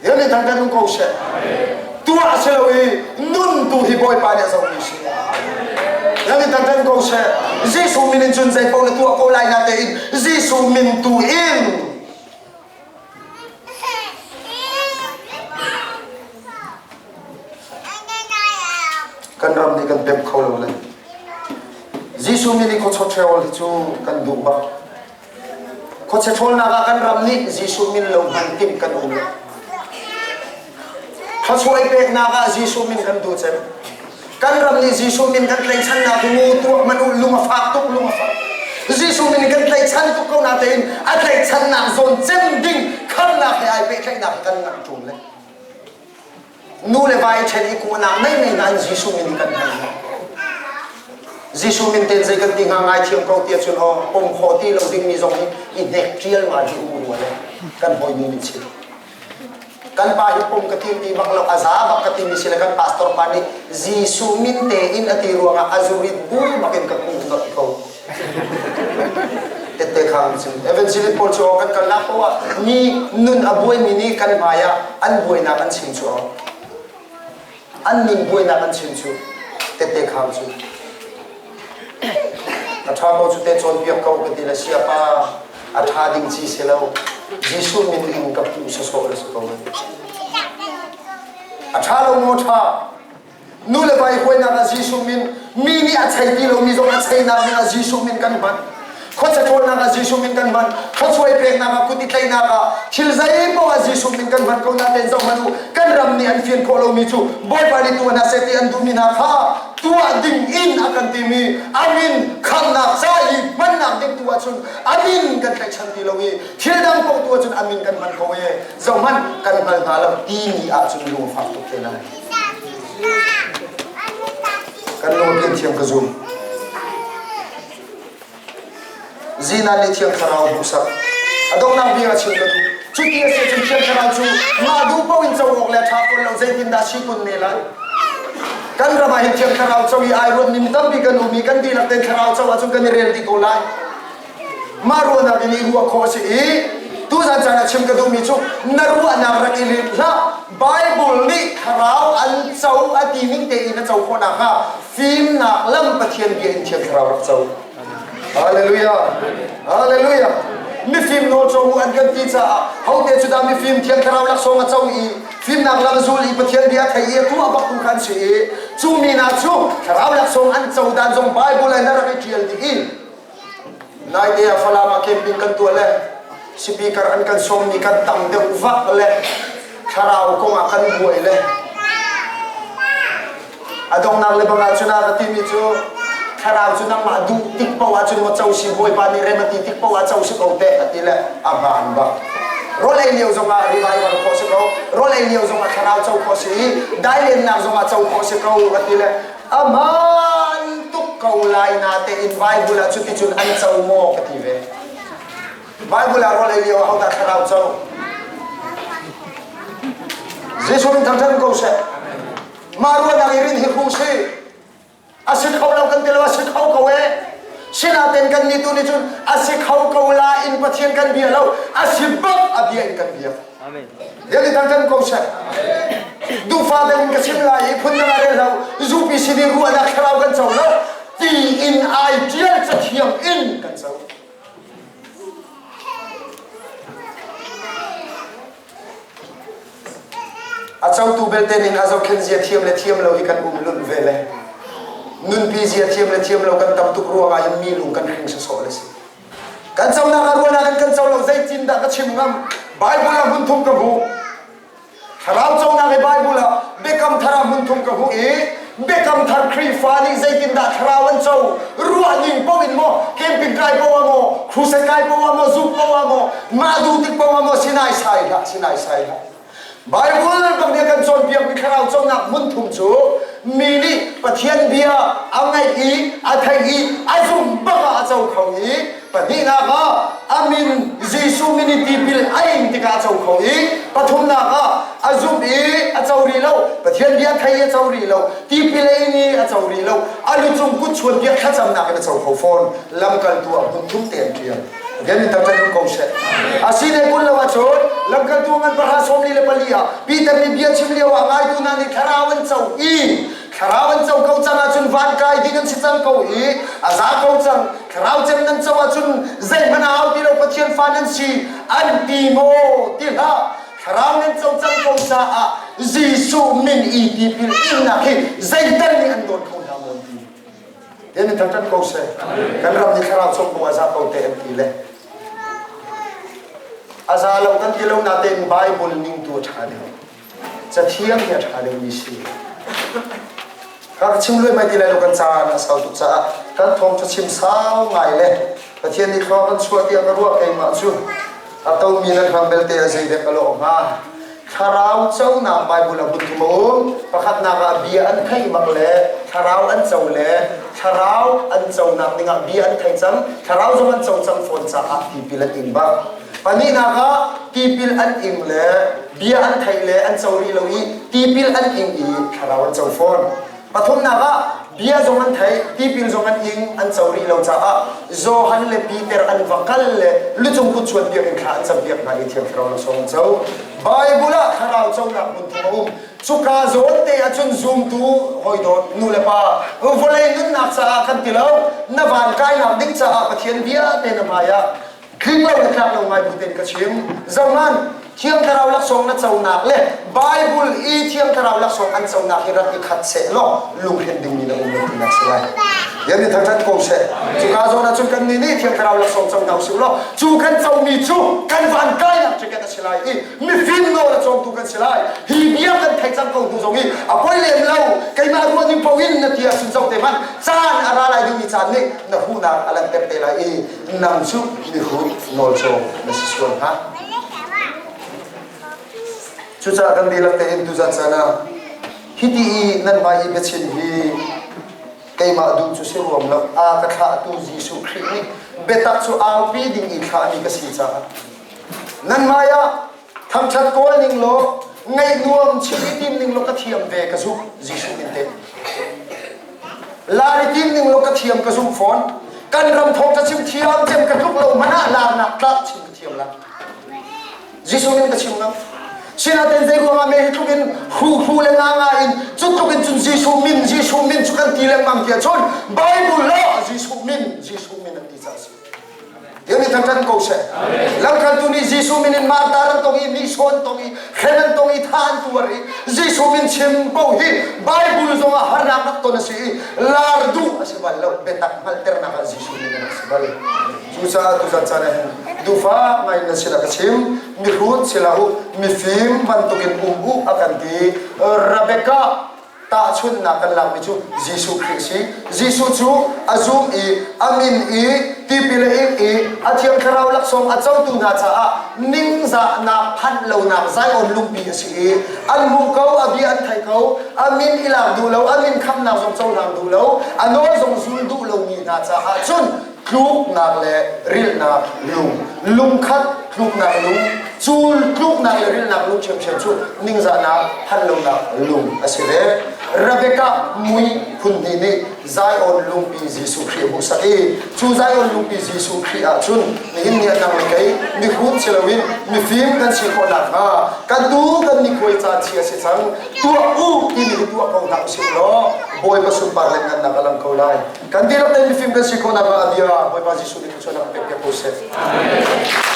Hi nih thang kan um ko seh. Tuah si lo i nun tu hi Bawipa nih a zohmi si. Hi nih thang kan ko seh. Jesuh min in cun zei paoh na tuah ko lai na tein Jesuh min tu in kan ram nih kan pem kho lo le Jesuh min i khuachawt ṭheo hi cu kan duh bak. Khuachia ṭhawlnak ah kan ram nih Jesuh min lo hman timh kan um lo. Thluachuah i peknak ah Jesuh min kan duh cem. Kan ram nih Jesuh min kan tlaihchannak hi ngu tuak hmanh u lung a fak tuk lung a fak. Jesuh min kan tlaihchan tuk ko natein a tlaihchannak zawn cem ding khamnak he ai pehtlaihnak hi kan ngah ṭung le. Nu le va i ṭhen i kuhnak mei mei nain Jesuh min kan hman. Jesuh min ten zei kan ti hnga ngaithiam ko ti ahcun aw pom khawh ti lo dingmi zong hi i hnek ṭial ma hi um rua le kan hawinu nih chim. Kan pa hi pom ka tim ti bak lo a za bak ka timi si le kan pastor pa nih Jesuh min tein a ti ruangah a zurit bu bakin ka kuh nolh ko. Tette khang cun evangelist pawl cu kan kalnak poah ah mi nun a buaimi nih kan hmai ah an buainak an chim cu aw. An min buainak an chim cu tette khang cu a ṭha ko cu te cawnpiak ko ka ti le siapa a ṭha ding ci si lo Jesuh min in ka puh sawsawh le si ko. A ṭha lo maw ṭha? Nu le va i huainak ah Jesuh min mi nih a chei ti lomi zong a cheinak ding ah Jesuh min kan hman. Khuacha ṭhawnnak ah Jesuh min kan hman. Khuachuai peknak ah kut i tlaihnak ah thil zeipaoh ah Jesuh min kan hman ko natein zoh hmanh u kan ram nih an fian khawh lomi cu Bawipa nih tuah hna seh ti an duhmi hna kha tuah ding in a kan timi a min khamnak ca i hmannak ding tu ahcun a min kan tlaihchan ti lo i thil dang paoh tu ahcun a min kan hman ko e zohhmanh kan hngal hna lo timi ahcun lungfak tuk te lai. Kan lung thiam ka zum. Zinan nih Thiang Thlarau hmuhsak. A donghnak bik ah chim ka duh. Cuti a si ahcun Thiang Thlarau cu mah duh paoh in co awk le a ṭha fawn lo zeitindah si kun ne lai? Kan ram ah hin Thiang Thlarau co i ai ruat ning tampi kan um i kan dihlak tein Thlarau co ahcun kan i rel dih ko lai. Mah ruahnak in i ruah khawh a si i tuzan caan ah chim ka duhmi cu na ruahnak rak i rit hlah. Bible nih Thlarau an co a ti ning tein a co khawh nakhnga fimnak lam Pathian bia in Thiang Thlarau rak co. Hallelujah. Hallelujah. Mifim nawl cawng u an kan ti caah hote cu dah mifim Thiang Thlarau laksawng a co i fimnak lam zul i Pathian bia thei i a tuah bak tu khan si i cu mi hna cu Thlarau laksawng an co dan zong Bible in a rak i ṭial dih i Naite ah Falam ah camping kan tuah le speaker an kan sawmmi kan tam deuh vak le thlarau kong ah kan buai le a donghnak le bang ahcun a ka timi cu thlarau cu nangmah duh tik paoh ahcun maw co si Bawipa nih rem a ti tik paoh ah co si ko teh a ti le a hmaan bak. Rawl ei lio zongah revival khawh si ko, rawl ei lio zongah thlarau co khawh si i dailennak zongah co khawh si ko a ti le Aman tuk ko lai natein Bible ah cuticun an co maw ka ti ve. Bible ah rawl ei lio ah hodah thlarau co? Jesuh min thangṭhat ko seh. Mah ruahnak i rin hi hru si. A si kho lo kan ti lo, a si kho ko e. Sinaten kan nih tu nih cun a si kho ko la in Pathian kan bia lo, a si bak a bia in kan biak. Amen. Yan i kan ko seh. Duhfa deuh in ka chim lai i phun dang ah rel lo. Zupi sin i ruahnak thlarau kan co lo. Ti in ai tial cathiang in kan co. A cotu belte ning a zohkhenh zia thiam le thiam lo hi kan um lunh ve le. Nunpi zia thiam le thiam lo kan tam tuk ruangah hin mi lung kan hring sawsawh le si. Kan conak ah ruahnak in kan co lo zeitindah ka chim ngam? Bible ah hmun thum ka hmuh. Thlarau conak i Bible ah Biakam Thar ah hmun thum ka hmuh i Biakam Thar Khrihfa nih zeitindah thlarau an co? Ruah ning paoh in maw, camping kai paoh ah maw, crusade kai paoh ah maw, zumh paoh ah maw, mah duh tik paoh ah maw, sinai sai hlah, sinai sai hlah. Bible bak nih a kan cawnpiakmi thlarau conak hmun thum cu mi nih Pathian bia a ngaih i a theih i a zumh bak ah a co kho i pahnihnak ah a min Jesuh min i tipil a ing tikah a co kho i pathumnak ah a zumh i a co rih lo Pathian bia thei i a co rih lo tipil a ing i a co rih lo a lucung kut chuan piak thlacamnak in a co kho fawn lamkaltu ah hmun thum te an ṭial. Gen in tamtan um ko seh. A si ne kun lo ahcun lamkaltu ngan pahra 44 ah Peter nih bia chim lio ah ngaitu hna nih thlarau an co i thlarau an co ko cang ahcun van kai ding an si cang ko i a za ko cang thlarau cem nan co ahcun zeihmanh a hau ti lo Pathian fa nan si an ti maw ti hlah thlarau nan co cang ko caah Jesuh min i tipil innak hi zeital nih an dawn kho hna maw ti Tian in thangṭhat ko seh. Kan ram nih thlarau chung kong a za ko te an ti le. A za lo kan ti lo natein Bible ning tu a ṭha deuh. Cathiang hi a ṭha deuhmi si. Ka chim luai mai ti lai lo kan caan a sau tuk caah kan thawng cu chim sau ngai le Pathian nih thlua kan chuah tiah ka ruah keimah cu a tomi nan hram belte a zeidek a lawh hnga. Thlarau conak Bible ah hmun thum a um. Pakhatnak ah bia an theih bak le thlarau an co le Thlarau an conak dingah bia an thei cang, Thlarau zong an co cang fawn caah tipil an ing bak. Pahnihnak ah tipil an ing le bia an theih le an co rih lo i tipil an ing i Thlarau an co fawn. Pathumnak ah bia zong an theih, tipil zong an ing, an co rih lo caah Johan le Peter an va kal le lucung kut chuan piak in thla an campiak hna i Thiang Thlarau laksawng an co. Bible ah Thlarau conak hmun thum a um. Cuka zawn te ahcun zumtu hawidawt nu le pa vawlei nunnak caah kan ti lo, na van kainak ding caah Pathian bia te na hmai ah tling lo le tlak lo ngai bu tein ka chim. Zohman, Thiang Thlarau laksawng na conak le Bible i Thiang Thlarau laksawng an conak hi rak i khat seh law lunghrinh dingmi na um lo tinak si lai. Yan ni thangthat ko seh. Cuka zawn ahcun kan nih nih Thiang Thlarau laksawng co hna usih law cu kan comi cu kan van kainak ticket a si lai i mifim nawl a cawmtu kan si lai. Hi bia kan theih cang ko hnu zong i a poi lem lo keimah ruah ning paoh in na ti ahcun zoh te hmanh caan a ra lai dingmi caan nih na hruhnak a langhter te lai i nang cu mihrut nawlcawng na si sual hnga. Cucaah kan dihlak tein tuzan caan ah hiti i nan hmai i biachim hi keimah duh cu si ruam lo a ka thlahtu Jesuh Khrih nih biatak cu aupi ding i thlahmi ka si caah nan hmai ah thangṭhat kawl ning law ngaih nuam chim i tim ning law ka thiam ve ka zumh Jesuh min te Lar i tim ning law ka thiam ka zumh fawn. Kan ram thawng ca chim thiam cem ka tluk lo hmanh ah larnak tlak chim ka thiam la. Jesuh nih ka chim lo. Sinain zei ruangah me hi tluk in hru hru le nga nga in cu tluk in cun Jesuh min Jesuh min cu kan ti lengmang tiah cun Bible lo Jesuh min Jesuh min an ti caah si. Tiang nih thangṭhat ko seh. Lamkaltu nih Jesuh min in martar an tong i nihsawh an tong i hren an tong i tha an tuar i Jesuh min chim paoh hi Bible zong ah harnak rak ton a si i lar duh a si bal lo biatak hngalhternak ah Jesuh min a rak si bal. Cucaah tuzan caan ah hin duhfak ngai in na sinah ka chim mihrut si hlah u mifim bantukin um u a kan ti. Rebecca Tahchunhnak kan lakmi cu Jesuh Khrih a si. Jesuh cu a zum i a min i tipil a ing i a Thiang Thlarau laksawng a cotu hna caah ningzahnak phanh lonak Zion lungpi a si i an hmuh ko, a bia an theih ko, a min i lak duh lo, a min khamnak zong cohlang duh lo, a nawl zong zul duh lomi hna caah cun tluknak le rilhnak lung, lungkhat tluknak lung, cu tluknak le rilhnak lung ṭhiamṭhiam cu ningzahnak phanlonak lung a si ve. Rebekah mui phun hnih nih Zion lungpi Jesuh Khrih a hmuhsak i cu Zion lungpi Jesuh Khrih ah cun nihin ni ah nang le kei mihrut si loin mifim kan si khawh nakhnga kan tu kan nikhuai caan chia si cang tuah u timi hi tuah ko hna usih law Bawipa sunpar le ngannak a lang ko lai. Kan dihlak tein mifim kan si khawh nakhnga a bia Bawipa Jesuh nih thluachuahnak pek piak ko seh. Amen.